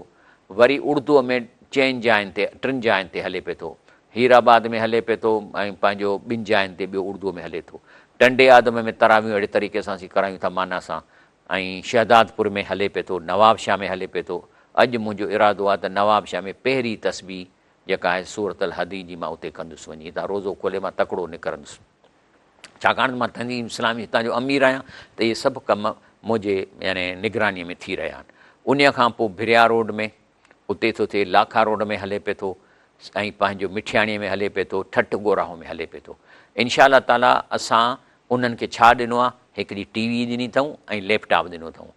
وري اردوء ۾ چئن جاين تي ٽن جاين تي هلي پئي ٿو. هيرآباد ۾ هلي پئي ٿو ۽ پنهنجو ٻن جاين تي ٻيو اردوء ۾ هلي ٿو. ٽنڊي آدم ۾ تراويحون اهڙي طريقي سان اسين ڪرايون ٿا معنيٰ سان ۽ شهدادپور ۾ هلي پئي ٿو، نوابشاهه ۾ هلي پئي ٿو. اڄ منهنجو ارادو آهي ته نوابشاهه ۾ پهرين تسبيح جيڪا آهي سورة الحديد جي مان اتي ڪندس وڃي هتان روزو کولي مان تڪڙو نڪرندس ڇاڪاڻ ته مان تنظيم اسلامي هتان جو امير آهيان ته اهي سڀ ڪم منهنجي يعني نگراني ۾ ٿي رهيا آهن انهي کان پوء ڀريا روڊ ۾ اتي ٿو ٿئي لاکا روڊ ۾ هلي پئي ٿو ۽ پنهنجو مٺياڻي ۾ هلي پئي ٿو ٺٽ ڳوراهو ۾ هلي پئي ٿو انشاء الله تعالي اسان انهن کي ڇا ڏنو آهي هڪڙي ٽي وي ڏني اٿئون ۽ ليپ ٽاپ ڏنو اٿئون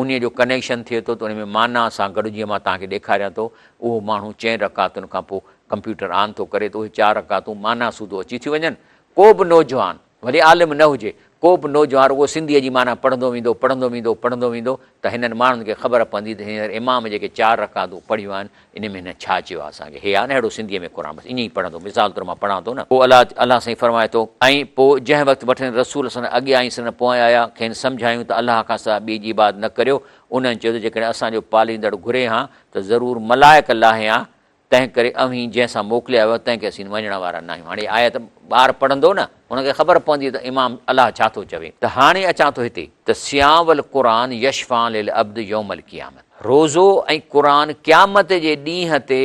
انهيء جو ڪنيڪشن ٿئي ٿو ته ان ۾ معنيٰ سان گڏ جيئن مان توهان کي ڏيکاريان ٿو اهو ماڻهو چئن رڪعتن کان پوء ڪمپيوٽر آن ٿو ڪري ته اهي چار رڪعتون معنيٰ سوڌو اچي ٿيون وڃن. ڪو به نوجوان، ڀلي عالم نه هجي، ڪو به نوجوان رڳو سنڌيء جي معنيٰ پڙهندو ويندو، پڙهندو ويندو، پڙهندو ويندو ته هنن ماڻهن کي خبر پوندي ته هينئر امام جيڪي چار رڪعتون پڙهيون آهن ان ۾ هن ڇا چيو آهي اسان کي؟ هي آهي نه اهڙو سنڌيء ۾ قرآن بس ائين ئي پڙهندو مثال طور مان پڙهان ٿو نه. پوء الله الله سائين فرمائي ٿو. ۽ پوء جنهن وقت وٽن رسول سندن اڳيان ۽ سندن پويان آيا، کين سمجهايون ته الله کان سواء ٻئي جي عبادت نه ڪريو، انهن چيو ته جيڪڏهن اسان جو پاليندڙ گهري هان ته ضرور ملائڪ لاهي هان، تنهن ڪري اوهين جنهن سان موڪليا ويا آهيو تنهن کي اسين مڃڻ وارا ناهيون. هاڻي هيء آيت ٻار پڙهندو نه، هن کي خبر پوندي ته امام الله ڇا ٿو چوي. ته هاڻي اچان ٿو هتي ته صيام والقرآن يشفعان للعبد يوم القيامت روزو ۽ قرآن قيامت جي ڏينهن تي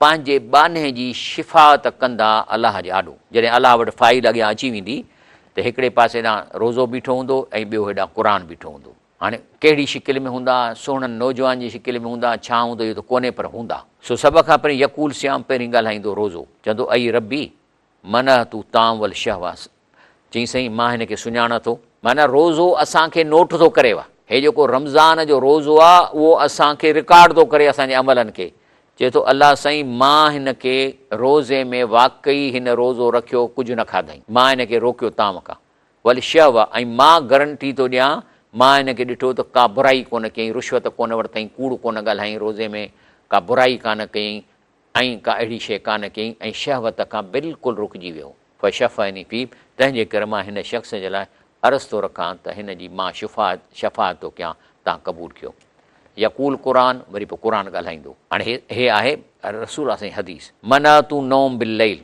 پنهنجي ٻانهي جي شفاعت ڪندا الله جي آڏو. جڏهن الله وٽ فائيل اڳيان اچي ويندي ته هڪڙي پاسي ڏانهن روزو بيٺو هوندو ۽ ٻيو هيڏانهن قرآن بيٺو هوندو. هاڻي ڪهڙي شڪل ۾ هوندا، سهڻن نوجوان جي شڪل ۾ هوندا، ڇا هوندو اهو ته ڪونهي پر هوندا. سو سڀ کان پهرين يقول صيام پهرين ڳالهائيندو روزو، چوندو اي ربي منعت الطعام والشهوة چئين سائين مان هن کي سڃاڻان ٿو. معنيٰ روزو اسان کي نوٽ ٿو ڪري هي جيڪو رمضان جو روزو آ اهو اسان کي رڪارڊ ٿو ڪري اسان جي عملن کي. چئي ٿو الله سائين مان هن کي روزي ۾ واقعي هن روزو رکيو ڪجهه نه کاڌائين مان هن کي روڪيو طعام کان والشهوة ۽ مان گرنٽي ٿو ڏيان مان هن کي ڏٺو ته ڪا برائي ڪونه ڪيائين رشوت ڪونه ورتائين ڪوڙ ڪونه ڳالهائين روزي ۾ ڪا برائي ڪانه ڪيائين ۽ ڪا اهڙي شيء ڪانه ڪيائين ۽ شهوت کان بلڪل رڪجي ويو. فشفعني فيه، تنهن جي ڪري مان هن شخص جي لاء عرض ٿو رکان ته هن جي مان شفاعت، شفاعت، ٿو ڪيان، تان قبول ڪيو. يقول قرآن، وري پوء قرآن ڳالهائيندو. هاڻي هي هي آهي رسول الله سائين حديث. منعت النوم بالليل،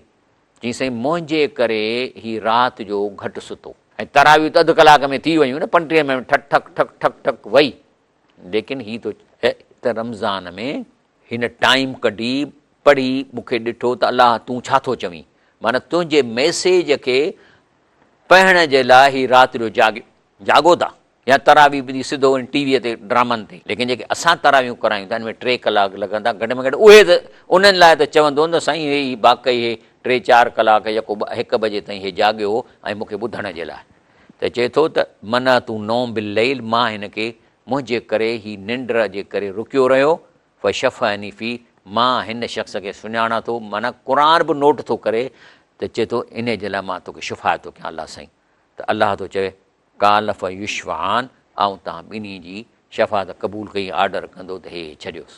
چيائين سائين منهنجي ڪري هي رات جو گهٽ ستو. ۽ تراويح ته اڌ ڪلاڪ ۾ ٿي ويون نه، 35 منٽ ٺڪ ٺڪ ٺڪ ٺڪ ٺڪ وئي. ليڪن هي ٿو چئي ته رمضان ۾. هن ٽائيم ڪڍي پڙهي مون کي ڏٺو ته الله تون ڇا ٿو چوين؟ معنيٰ تنهنجي ميسيج کي پڙهڻ جي لاء هي رات جو جاڳيو جاڳو ٿا يا تراويح ٻڌي سڌو وڃي ٽي ويء تي ڊرامن تي ليڪن جيڪي اسان تراويحون ڪرايون ٿا ان ۾ ٽي ڪلاڪ لڳن ٿا گهٽ ۾ گهٽ اهي ته انهن لاء ته چوندو نه سائين هي باقي هي ٽي چار ڪلاڪ يڪو هڪ بجي تائين هي جاڳيو هو ۽ مون کي ٻڌڻ جي لاء ته چئي ٿو ته منع تون نوم بالليل مان هن کي منهنجي ڪري هي ننڊ جي ڪري رڪيو رهيو، فشفعني فيه مان هن شخص کي سڃاڻان ٿو، معنيٰ قرآن به نوٽ ٿو ڪري ته چئي ٿو انهي جي لاء مان توکي شفاعت ٿو ڪيان الله سائين ته الله ٿو چوي قال فيشفعان آئون توهان ٻنهي جي شفاعت قبول ڪئي آرڊر ڪندو ته هي هي ڇڏيوس.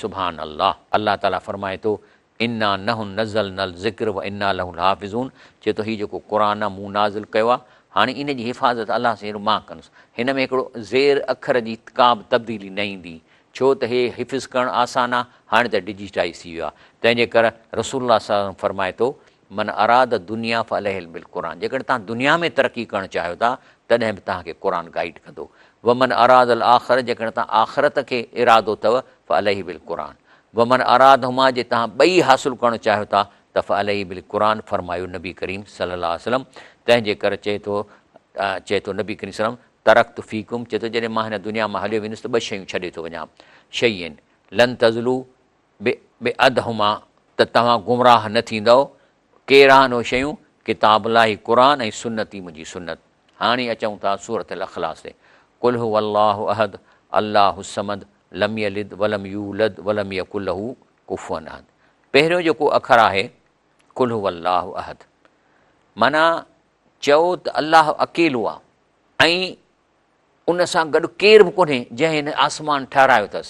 سبحان الله الله تعالي فرمائي ٿو انا نحن نزلنا الذڪر وانا له لحافظون چئي ٿو هي جيڪو قرآن آ مون نازل ڪيو آ هاڻي ان جي حفاظت الله سين مان ڪندس هن ۾ هڪڙو زير اکر جي ڪا به تبديلي نه ايندي ڇو ته هي حفظ ڪرڻ آسان آ هاڻي ته ڊجيٽائيز ٿي ويو آ تنهن جي ڪر رسول الله صلي الله عليه وسلم فرمائي ٿو من اراد الدنيا فعليه بالقرآن جيڪڏهن توهان دنيا ۾ ترقي ڪرڻ چاهيو ٿا تڏهن به توهان کي قرآن گائيڊ ڪندو ومن اراد الاخرة جيڪڏهن توهان آخرت کي ارادو اٿو فعليه بالقرآن ومن ارادهما جي توهان ٻئي حاصل ڪرڻ چاهيو ٿا ته فعليه بالقرآن فرمايو نبي ڪريم صلي الله عليه وسلم تنهن جي ڪر چئي ٿو چئي ٿو نبي ڪريم صلي الله عليه وسلم ترڪت فيڪم چئي ٿو جڏهن مان هن دنيا مان هليو ويندس ته ٻه شيون ڇڏي ٿو وڃان شيئين لن تضلو بعدهما ته توهان گمراهه نه ٿيندؤ، ڪير آهن اهي شيون؟ ڪتاب الله قرآن ۽ سنتي منهنجي سنت. هاڻي اچون ٿا سورة الاخلاص تي. قل هو الله احد الله الصمد لم يلد ولم يولد ولم يڪن له ڪفوا احد. پهريون جيڪو اکر آهي قل هو الله احد معنيٰ چئو ته الله اڪيلو آهي ۽ ان سان گڏ ڪير به ڪونهي جنهن هن آسمان ٺهرايو اٿس.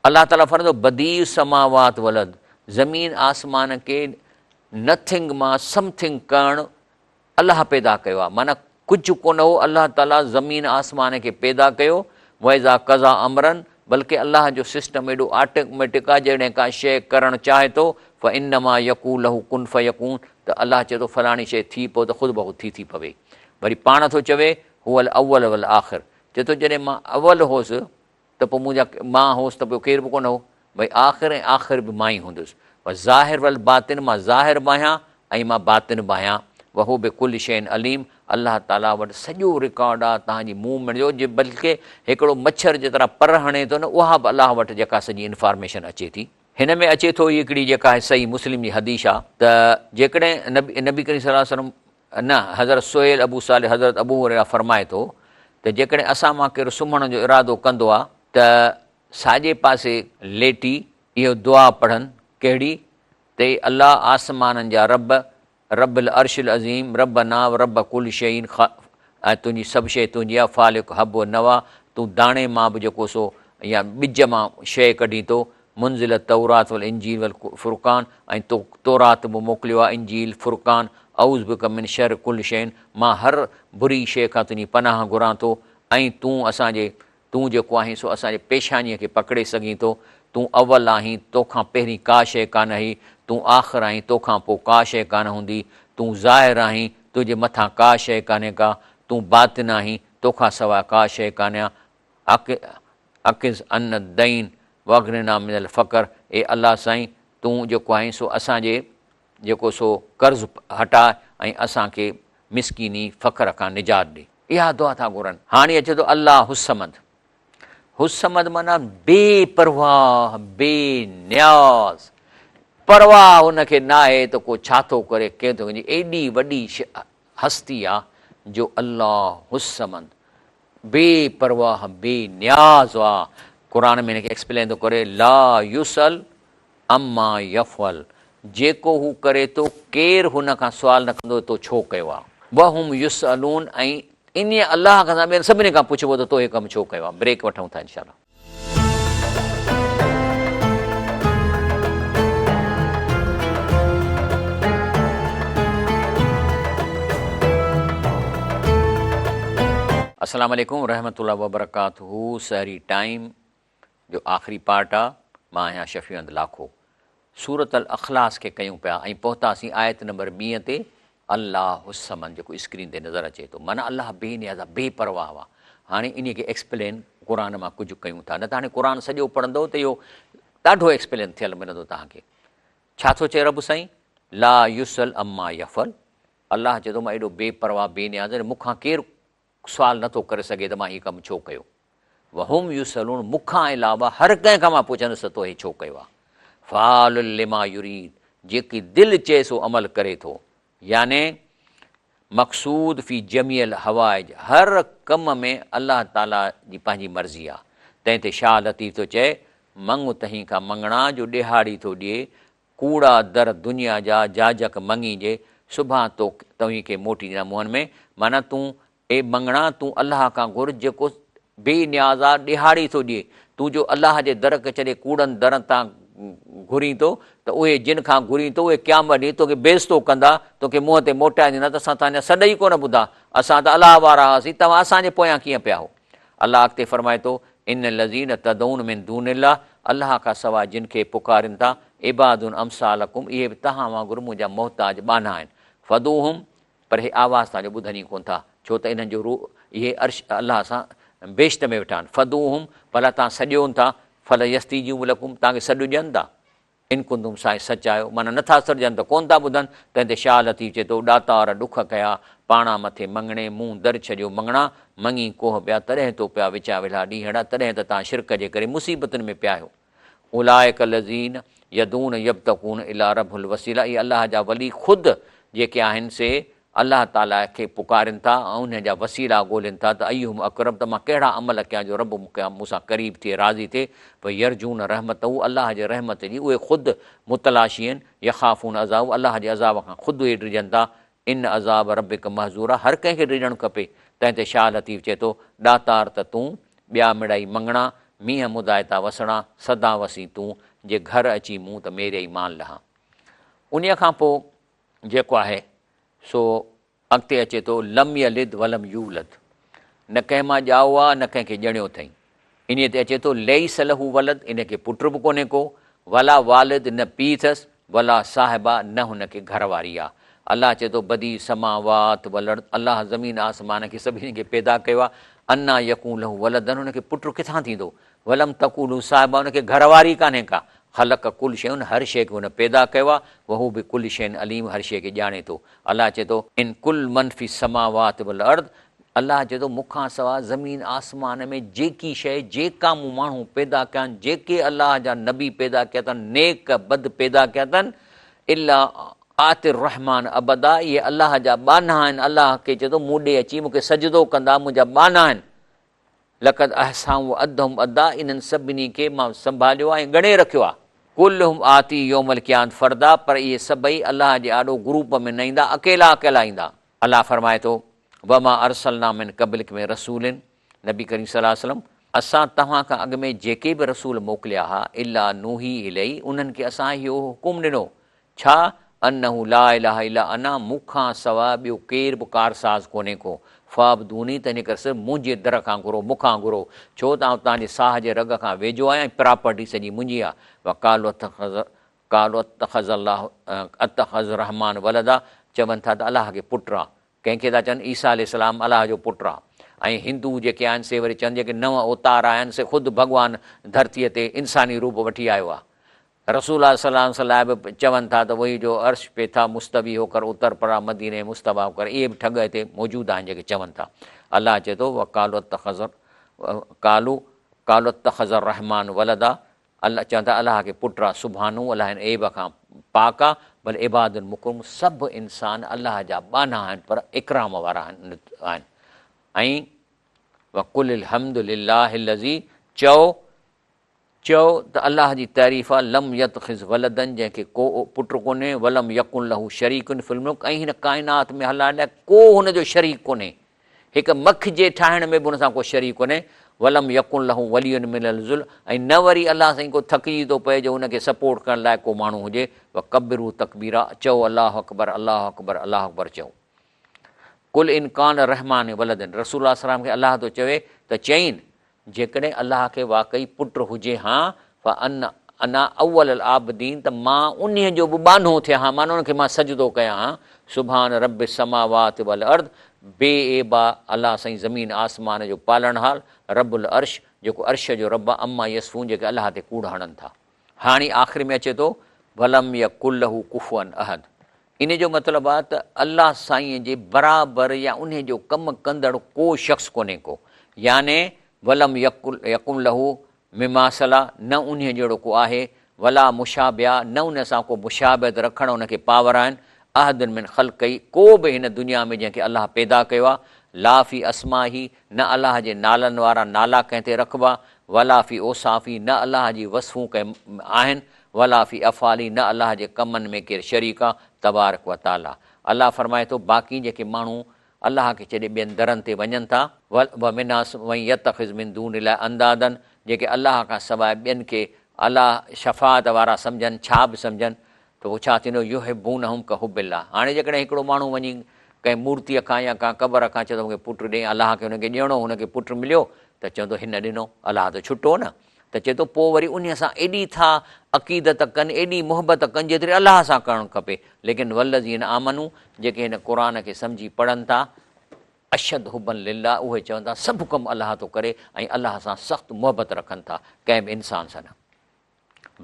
الله تعاليٰ فرمائي ٿو بديع السماوات والارض زمين آسمان کي نٿنگ مان سمٿنگ ڪرڻ الله پيدا ڪيو آهي معنيٰ ڪجهه ڪونه هو الله تعاليٰ زمين آسمان کي پيدا ڪيو واذا قضا امرا بلڪه الله جو سسٽم ايڏو آٽوميٽڪ آهي جڏهن ڪا شيء ڪرڻ چاهي ٿو فانما يقول له ڪن فيڪون ته الله چئي ٿو فلاڻي شيء ٿي پئو ته خود بخود ٿي ٿي پوي وري پاڻ ٿو چوي هو الاول والآخر چئي ٿو جڏهن مان اول هوس ته پوء منهنجا مان هوس ته پوء ڪير به ڪونه هو ڀئي آخر ۽ آخر به مان ئي هوندس والظاهر والباطن مان ظاهر به آهيان ۽ مان باطن به آهيان وهو بڪل شيء عليم الله تعاليٰ وٽ سڄو رڪارڊ آهي توهان جي موومينٽ جو جي بلڪه هڪڙو مڇر جيترا پر هڻي ٿو نه اها به الله وٽ جيڪا سڄي انفارميشن اچي ٿي. هن ۾ اچي ٿو هي هڪڙي جيڪا آهي صحيح مسلم جي حديث آهي ته جيڪڏهن نبي نبي ڪريم صلي الله عليه وسلم نه حضرت سهيل ابو صالح حضرت ابو هريره فرمائي ٿو ته جيڪڏهن اسان مان ڪير سمهڻ جو ارادو ڪندو آ ته ساڄي پاسي ليٽي اهو دعا پڙهن ڪهڙي ته اي الله آسمانن جا رب رب العرش العظيم ربنا و رب ڪل شيء ۽ تنهنجي سڀ شيء تنهنجي آ فالق حب و نوا تون داڻي مان به جيڪو سو يا ٻج مان شيء ڪڍين ٿو منزل التورات والانجيل والفرقان ۽ تو تورات به موڪليو آهي انجيل، فرقان، اعوذ بک من شر ڪل شيء مان هر بري شيء کان تنهنجي پناهه گهران ٿو ۽ تون اسان جي تون جيڪو آهين سو اسان جي پيشانيء کي پڪڙي سگهين ٿو تون اول آهين توکان پهرين ڪا شيء ڪانه هئي تون آخر آهين توکان پوء ڪا شيء ڪانه هوندي تون ظاهر آهين تنهنجي مٿان ڪا شيء ڪانهي ڪا تون باطن آهين توکان سواء ڪا شيء ڪانهي اقض عنا الدين واغننا من الفقر اي الله سائين تون جيڪو آهين سو اسان جي جيڪو سو قرض هٽاء ۽ اسان کي مسڪيني، فقر، کان نجات ڏي. اها دعا ٿا گهرن. هاڻي اچي ٿو الله الصمد. الصمد معنيٰ بي پرواهه، بي نياز. پرواهه هن کي ناهي ته ڪو ڇا ٿو ڪري، ڪئين ٿو ڪري. ايڏي وڏي هستي آ جو الله الصمد بي پرواهه، بي نياز آ. قرآن ۾ هن کي ايڪسپلين ٿو ڪري لا يسئل عما يفعل جيڪو هو ڪري ٿو ڪير هن کان سوال نه ڪندو تو ڇو ڪيو آ. وهم يسئلون ۽ انهيء الله کان سواء ٻين سڀني کان پڇبو ته تو هي ڪم ڇو ڪيو آ. بريڪ وٺون ٿا انشاء الله. السلام عليڪم ورحمة الله وبرڪاته سحري ٽائيم جو آخري پارٽ آ، مان آهيان شفيع احمد لاکو. سورة الاخلاص کي ڪيون پيا ۽ پهتاسين آيت نمبر ٻين تي الله الصمد جيڪو اسڪرين تي نظر اچي ٿو معنيٰ الله بي نياز آ بي پرواهه آ. هاڻي انهي کي ايڪسپلين قرآن مان ڪجهه ڪيون ٿا نه ته هاڻي قرآن سڄو پڙهندو ته اهو ڏاڍو ايڪسپلين ٿيل ملندو توهان کي. ڇا ٿو چئي رب سائين لا يسئل عما يفعل الله چئي ٿو مان ايڏو بي پرواهه بي نياز آهيان مون کان ڪير سوال نه ٿو ڪري سگهي ته مان هي ڪم ڇو ڪيو؟ وهم يسئلون مون کان علاوه هر ڪنهن کان مان پڇندس ته تو هي ڇو ڪيو آهي؟ فعال لما يريد جيڪي دل چئي سو عمل ڪري ٿو يعني مقصود في جميع الحوائج هر ڪم ۾ الله تعالي جي پنهنجي مرضي آهي تنهن تي شاهه لطيف ٿو چئي مڱ تهين کان مڱڻا جو ڏيهاڙي ٿو ڏئي ڪوڙا در دنيا جا جاجڪ مڱي جي سڀان تو توهين کي موٽي ڏيندا منهن ۾، معنيٰ تون اي مڱڻا تون الله کان گهر جيڪو بي نياز آ ڏهاڙي ٿو ڏئي، تون جو الله جي در کي ڇڏي ڪوڙن درن تان گهرين ٿو ته اهي جن کان گهرين ٿو اهي قيامت ڏينهن توکي بيعزتو ڪندا، توکي منهن تي موٽائي ڏيندا ته اسان توهان جا سڏ ئي ڪونه ٻڌا، اسان ته الله وارا هئاسين توهان اسان جي پويان ڪيئن پيا هو. الله اڳتي فرمائي ٿو، ان الذين تدعون من دون الله الله کان سواء جن کي پڪارين ٿا، عباد امثالڪم اهي به توهان وانگر منهنجا محتاج ٻانها آهن، فادعوهم پر اهي آواز توهان جو ٻڌن ئي ڪونه ٿا، ڇو ته انهن جو روح اهي عرش الله سان بهشت ۾ ويٺا آهن، فادعوهم ڀلا توهان سڏيو ٿا، فليستجيبوا لڪم توهان کي سڏ ڏين ٿا؟ ان ڪنتم سائين سچ آهيو، معنيٰ نٿا سڏجن ته ڪونه ٿا ٻڌن، تنهن تي شاهه لطيف چئي ٿو، ڏاتار ڏک ڪيا، پاڻا مٿي مڱڻي، مون در ڇڏيو مڱڻا، مڱي ڪوهه پيا، تڏهن تو پيا وچان ولها ڏينهڙا، تڏهن ته توهان شرڪ جي ڪري مصيبتن ۾ پيا آهيو. اولئڪ الذين يدعون يبتغون الي ربهم الوسيله اهي الله جا ولي خود جيڪي آهن سي الله تعاليٰ کي پڪارين ٿا ۽ انهيء جا وسيلا ڳولين ٿا ته ايهم اقرب ته مان ڪهڙا عمل ڪيان جو رب مون سان قريب ٿئي راضي ٿئي ويرجون رحمته الله جي رحمت جي اهي خود متلاشي آهن يخافون عذابه الله جي عذاب کان خود اهي ڊڄن ٿا ان عذاب ربک محذورا هر ڪنهن کي ڊڄڻ کپي تنهن تي شاهه لطيف چئي ٿو ڏاتار ته تون ٻيا مڙئي مڱڻا مينهن مدائتا وسڻا سدا وسين تون جي گهر اچي مون ته ميريئي مان لهان انهيء کان پوء جيڪو آهي سو اڳتي اچي ٿو لم يلد ولم يولد نه ڪنهن مان ڄائو آ نه ڪنهن کي ڄڻيو اٿئين. انهيء تي اچي ٿو ليس له ولد ان کي پٽ به ڪونهي ڪو، ولا والد نه پيء اٿس، ولا صاحبه نه هن کي گهر واري آ. الله چئي ٿو بديع السماوات والارض الله زمين آسمان کي سڀني کي پيدا ڪيو آ، انيٰ يڪون له ولد هن کي پٽ ڪٿان ٿيندو؟ ولم تڪن له صاحبه ان کي گهر واري ڪانهي ڪا، خلق ڪل شيء هر شيء کي هن پيدا ڪيو آهي، وهو بڪل شيء عليم هر شيء کي ڄاڻي ٿو. الله چئي ٿو، ان ڪل من في السماوات والارض الله چئي ٿو مون کان سواء زمين آسمان ۾ جيڪي شيء جيڪا مون ماڻهو پيدا ڪيا آهن جيڪي الله جا نبي پيدا ڪيا اٿن نيڪ بد پيدا ڪيا اٿن الا آتي الرحمان عبدا اهي الله جا ٻانها آهن الله کي چئي ٿو مون ڏي اچي مون کي سجدو ڪندا منهنجا ٻانها آهن. لقد احصاهم وعدهم عدا انهن سڀني کي مان سنڀاليو آهي ۽ ڳڻي رکيو آهي. ڪلهم آتي يوم القيامة فردا پر اهي سڀئي الله جي آڏو گروپ ۾ نه ايندا اڪيلا اڪيلا ايندا. الله فرمائي ٿو، وما ارسلنا من قبلک من رسول نبي ڪريم صلي الله عليه وسلم اسان توهان کان اڳ ۾ جيڪي به رسول موڪليا ها الا نوحي اليه انهن کي اسان اهو حڪم ڏنو ڇا انه لا اله الا انا مون کان سواء ٻيو ڪير به ڪارساز ڪونهي ڪو، فاعبدوني تنهنجي ڪري صرف منهنجي در کان گهرو، مون کان گهرو، ڇو ته آئون توهان جي ساهه جي رڳ کان ويجهو آهيان ۽ پراپرٽي سڄي منهنجي آهي. وقالوا اتخذ قالوا اتخذ الله اتخذ الرحمان ولدا چون ٿا ته الله کي پٽ آ. ڪنهن کي ٿا چون عيسيٰ عليه السلام الله جو پٽ آ ۽ هندو جيڪي آهن سي وري چون جيڪي نون اوتار آيا آهن سي خود ڀڳوان ڌرتيء تي انساني روپ وٺي آيو آ. رسول الله صلي الله عليه وسلم لاء به چون ٿا ته وهي جو عرش پي ٿا مستوي هو ڪر اتر پرا مدينه مصطفيٰ هو ڪر اهي به ٺڳ هتي موجود آهن جيڪي چون ٿا. الله چئي ٿو وقالوا اتخذ قالوا قالوا اتخذ الرحمن ولدا الله چون ٿا الله کي پٽ آ سبحانه الله هن عيب کان پاڪ آ بل عباد مڪرمون سڀ انسان الله جا ٻانها آهن پر اڪرام وارا آهن ۽ وقل الحمد لله الذي چئو چئو ته الله جي تعريف آ لم يتخذ ولدا جنهن کي ڪو پٽ ڪونهي ولم يڪن له شريڪ في الملڪ ۽ هن ڪائنات ۾ هلائڻ لاء ڪو هن جو شريڪ ڪونهي هڪ مک جي ٺاهڻ ۾ به ان سان ڪو شريڪ ڪونهي، ولم يڪن له ولي من الذل ۽ نه وري الله سائين ڪو ٿڪجي ٿو پئي جو ان کي سپورٽ ڪرڻ لاء ڪو ماڻهو هجي، وڪبره تڪبيرا چئو الله اڪبر الله اڪبر الله اڪبر چئو. قل ان ڪان الرحمٰن ولد رسول الله صلعم کي الله ٿو چوي ته چئين جيڪڏهن الله کي واقعي پٽ هجي هان فانا انا اول العابدين ته مان انهيء جو به ٻانهو ٿيان هان معنيٰ ان کي مان سجدو ڪيان هان سبحان رب السماوات والارض بي عيب آ الله سائين زمين آسمان جو پالڻهار رب العرش جيڪو عرش جو رب آ عما يصفون جيڪي الله تي ڪوڙ هڻن ٿا. هاڻي آخر ۾ اچي ٿو ولم يڪن له ڪفوا احد ان جو مطلب آ ته الله سائين جي برابر يا انهي جو ڪم ڪندڙ ڪو شخص ڪونهي ڪو يعني ولم يڪن له مماثله نه انهي جهڙو ڪو آهي ولا مشابهه نه ان سان ڪو مشابهت رکڻ ان کي پاور آهن احد من خلقه ڪو به هن دنيا ۾ جنهن کي الله پيدا ڪيو آ لا في اسمائه نه الله جي نالن وارا نالا ڪنهن تي رکبا ولا في اوصافه نه الله جي وصفون ڪنهن آهن ولا في افعاله نه الله جي ڪمن ۾ ڪير شريڪ آ، تبارڪ و تعاليٰ. الله فرمائي ٿو، باقي جيڪي ماڻهو الله کي ڇڏي ٻين درن تي وڃن ٿا، ومن الناس من يتخذ من دون الله اندادا جيڪي الله کان سواء ٻين کي الله شفاعت وارا سمجهن ڇا به سمجهن ته پوء ڇا ٿيندو يحبونهم ڪحب الله هاڻي جيڪڏهن هڪڙو ماڻهو وڃي ڪنهن مورتيء کان يا ڪا قبر کان چوندو مون کي پٽ ڏي الله کي هن کي ڏيڻو هن کي پٽ مليو ته چوندو هن ڏنو الله ته ڇٽو نه ته چئي ٿو پوء وري انهيء سان ايڏي ٿا عقيدت ڪن، ايڏي محبت ڪن جيتري الله سان ڪرڻ کپي، ليڪن والذين آمنوا جيڪي هن قرآن کي سمجهي پڙهن ٿا، اشد حبا لله اهي چون ٿا سڀ ڪم الله ٿو ڪري ۽ الله سان سخت محبت رکن ٿا ڪنهن به انسان سان نه.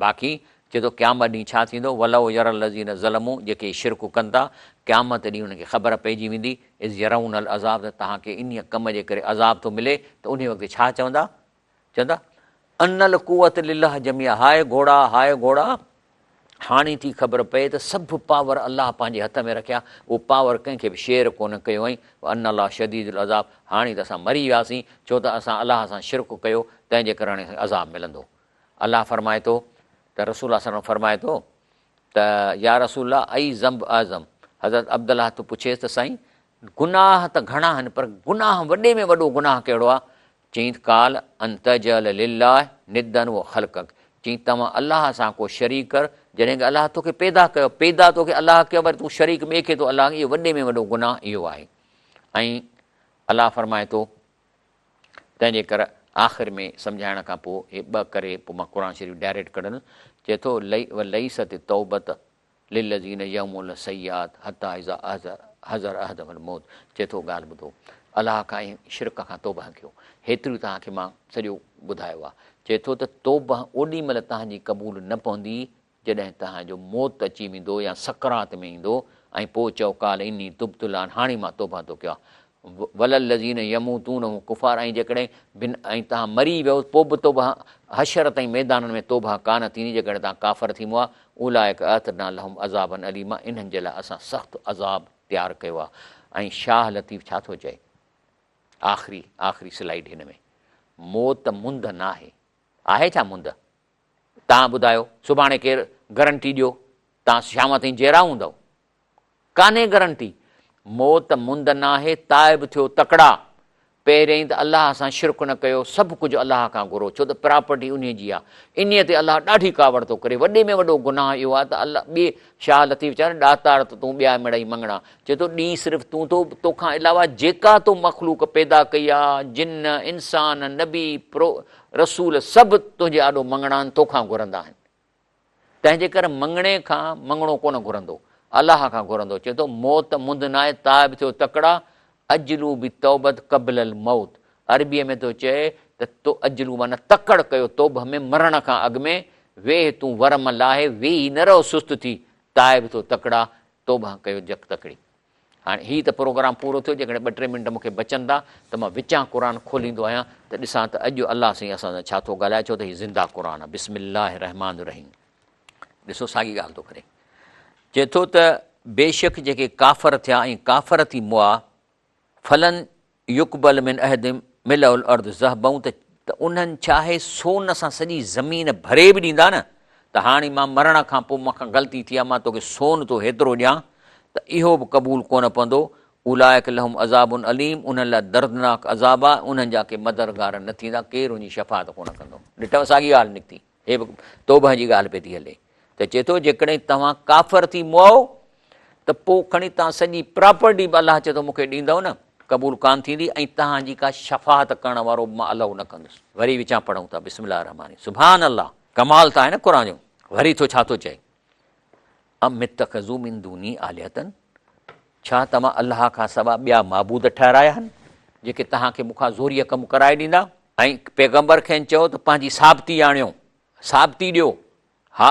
باقي چئي ٿو قيامت ڏينهن ڇا ٿيندو ولو يري الذين ظلموا جيڪي شرڪ ڪن ٿا قيامت ڏينهن انهن کي خبر پئجي ويندي اذ يرون العذاب ته توهان کي انهيء ڪم جي ڪري عذاب ٿو ملي ته انهيء وقت ڇا چوندا چوندا، ان القوة لله جميعا هاء گهوڙا، هاء گهوڙا، هاڻي ٿي خبر پئي ته سڀ پاور الله پنهنجي هٿ ۾ رکيا، اهو پاور ڪنهن کي به شيئر ڪونه ڪيو ۽ وان الله شديد العذاب هاڻي ته اسان مري وياسين، ڇو ته اسان الله سان شرڪ ڪيو، تنهن جي ڪري هاڻي اسان کي عذاب ملندو. الله فرمائي ٿو ته رسول الله صلي الله عليه وسلم فرمائي ٿو ته يا رسول الله اي ذنب اعظم حضرت عبدالله ٿو پڇيس ته سائين گناهه ته گهڻا آهن پر گناهه وڏي ۾ وڏو گناهه ڪهڙو آهي؟ چيائين ته قال ان تجعل لله ندا وهو خلقک چيائين توهان الله سان ڪو شريڪ ڪر جڏهن ڪه الله توکي پيدا ڪيو پيدا توکي الله ڪيو وري تون شريڪ ٻئي کي ٿو الله اهو وڏي ۾ وڏو گناهه اهو آهي ۽ الله فرمائي ٿو تنهن جي ڪر آخر ۾ سمجهائڻ کان پوء هي ٻه ڪري پوء مان قرآن شريف ڊائريڪٽ ڪڍندس چئي ٿو وليست التوبة للذين يعملون السيئات حتي اذا حضر احدهم الموت چئي ٿو ڳالهه ٻڌو الله کان ۽ شرڪ کان توبهه ڪيو هيتريون توهان کي مان سڄو ٻڌايو آهي چئي ٿو ته توبهه اوڏي مهل توهان جي قبول نه پوندي جڏهن توهان جو موت اچي ويندو يا سڪرات ۾ ايندو ۽ پوء چئو قال اني تبت الان هاڻي مان توبهه ٿو ڪيان ولا الذين يموتون وهم ڪفار ۽ جيڪڏهن بن ۽ توهان مري ويو پوء به توبه حشر تائين ميدانن ۾ توبه ڪانه ٿيندي جيڪڏهن توهان ڪافر ٿي مئا اولئڪ اعتدنا لهم عذابا اليما انهن جي لاء اسان سخت عذاب تيار ڪيو آهي ۽ شاهه لطيف ڇا ٿو چئي آخري آخري سلائيڊ هن ۾ موت مند ناهي آهي ڇا مند توهان ٻڌايو سڀاڻي ڪير گرنٽي ڏيو توهان شام تائين جيئرا هوندؤ ڪانهي گرنٽي. موت مند ناهي، تائب ٿيو تڪڙا. پهريائين ته الله سان شرڪ نه ڪيو، سڀ ڪجهه الله کان گهرو، ڇو ته پراپرٽي انهيء جي آهي. انهيء تي الله ڏاڍي ڪاوڙ ٿو ڪري. وڏي ۾ وڏو گناهه اهو آهي ته الله ٻئي شاهه لطيف چيو نه ڏاتار ته تون ٻيا مڙئي مڱڻا. چئي ٿو ڏين صرف تون ٿو، توکان علاوه جيڪا تو مخلوق پيدا ڪئي آهي، جن، انسان، نبي، رسول سڀ تنهنجي آڏو مڱڻا آهن، توکان گهرندا آهن. تنهن جي ڪري مڱڻي کان مڱڻو ڪونه گهرندو، الله کان گهرندو. چئي ٿو، موت منڌ ناهي، تائب ٿيو تڪڙا، عجلو بالتوبة قبل الموت. عربيء ۾ ٿو چئي ته تو عجلو معنيٰ تڪڙ ڪيو توبه ۾ مرڻ کان اڳ ۾، ويهه تون ورم لاهي، ويهي نه رهو سست ٿي، تائب ٿو تڪڙا، توبهه ڪيو جڪ تڪڙي. هاڻي هي ته پروگرام پورو ٿيو، جيڪڏهن ٻه ٽي منٽ مون کي بچن ٿا ته مان وچان قرآن کوليندو آهيان ته ڏسان ته اڄ الله سائين اسان سان ڇا ٿو ڳالهائي، ڇو ته هي زنده قرآن آهي. بسم الله الرحمٰن الرحيم. ڏسو ساڳي ڳالهه ٿو ڪري، چئي ٿو ته بيشڪ جيڪي ڪافر ٿيا ۽ ڪافر ٿي مئا، فلن يقبل من احدهم ملء الارض ذهبا ته انهن ڇاهي سون سان سڄي زمين ڀري به ڏيندا نه ته هاڻي مان مرڻ کان پوء مون کان غلطي ٿي آهي مان توکي سون ٿو هيترو ڏيان ته اهو به قبول ڪونه پوندو اولئڪ لهم عذاب اليم انهن لاء دردناڪ عذاب آهي انهن جا ڪي مددگار نه ٿيندا ڪير ان جي شفاعت ڪونه ڪندو. ڏٺو ساڳي ڳالهه نڪتي. هي به توبهه جي ڳالهه پئي ٿي هلي ته چئي ٿو جيڪڏهن توهان ڪافر ٿي مئو ته پوء کڻي توهان سڄي پراپرٽي به الله چئي ٿو مون کي ڏيندؤ نه قبول ڪانه ٿيندي ۽ توهان جي ڪا شفاعت ڪرڻ وارو به مان الئو نه ڪندس. وري وچان پڙهون ٿا بسم الله الرحمٰن الرحيم سبحان الله ڪمال ته آهي نه قرآن جو وري ٿو ڇا ٿو چئي ام اتخذوا من دوني آلهة ڇا توهان الله کان سوا ٻيا معبود ٺهرايا آهن جيڪي توهان کي مون کان زوريء ڪم ڪرائي ڏيندا؟ ۽ پيغمبر کين چيو ته پنهنجي ثابتي آڻيو، ثابتي ڏيو، ها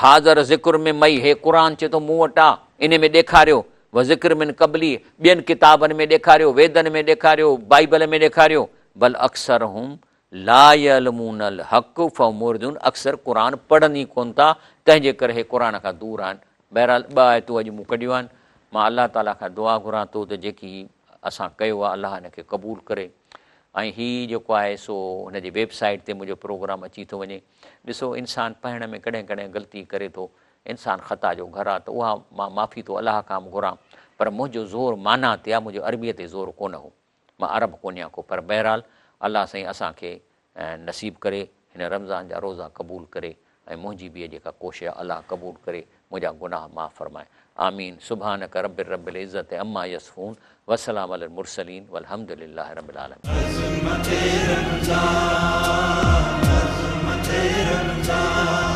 هذا ذڪر من معي، هي قرآن چئي ٿو مون وٽ آ، انهي ۾ ڏيکاريو، وذڪر من قبلي، ٻين ڪتابن ۾ ڏيکاريو، ويدن ۾ ڏيکاريو، بائيبل ۾ ڏيکاريو، بل اڪثرهم لا يعلمون الحق فهم معرضون، اڪثر قرآن پڙهن ئي ڪونه ٿا، تنهن جي ڪري هي قرآن کان دور آهن. بهرحال ٻه آيتون اڄ مون ڪڍيون آهن، مان الله تعاليٰ کان دعا گهران ٿو ته جيڪي اسان ڪيو آهي الله ان کي قبول ڪري ۽ هي جيڪو آهي سو هن جي ويب سائيٽ تي منهنجو پروگرام اچي ٿو وڃي. ڏسو انسان پڙهڻ ۾ ڪڏهن ڪڏهن غلطي ڪري ٿو، انسان خطا جو گهر آهي ته اها مان معافي ٿو الله کان به گهران پر منهنجو زور معنيٰ تي آهي منهنجو عربيء تي زور ڪونه هو. مان عرب ڪونهيان ڪو پر بهرحال الله سائين اسان کي نصيب ڪري هن رمضان جا روزا قبول ڪري ۽ منهنجي به جيڪا ڪوشش آهي الله قبول ڪري منهنجا گناهه معاف فرمائي آمين سبحانک رب رب العزت عما يصفون وسلام علي المرسلين والحمد لله رب العالمين. عظمت رمضان عظمت رمضان.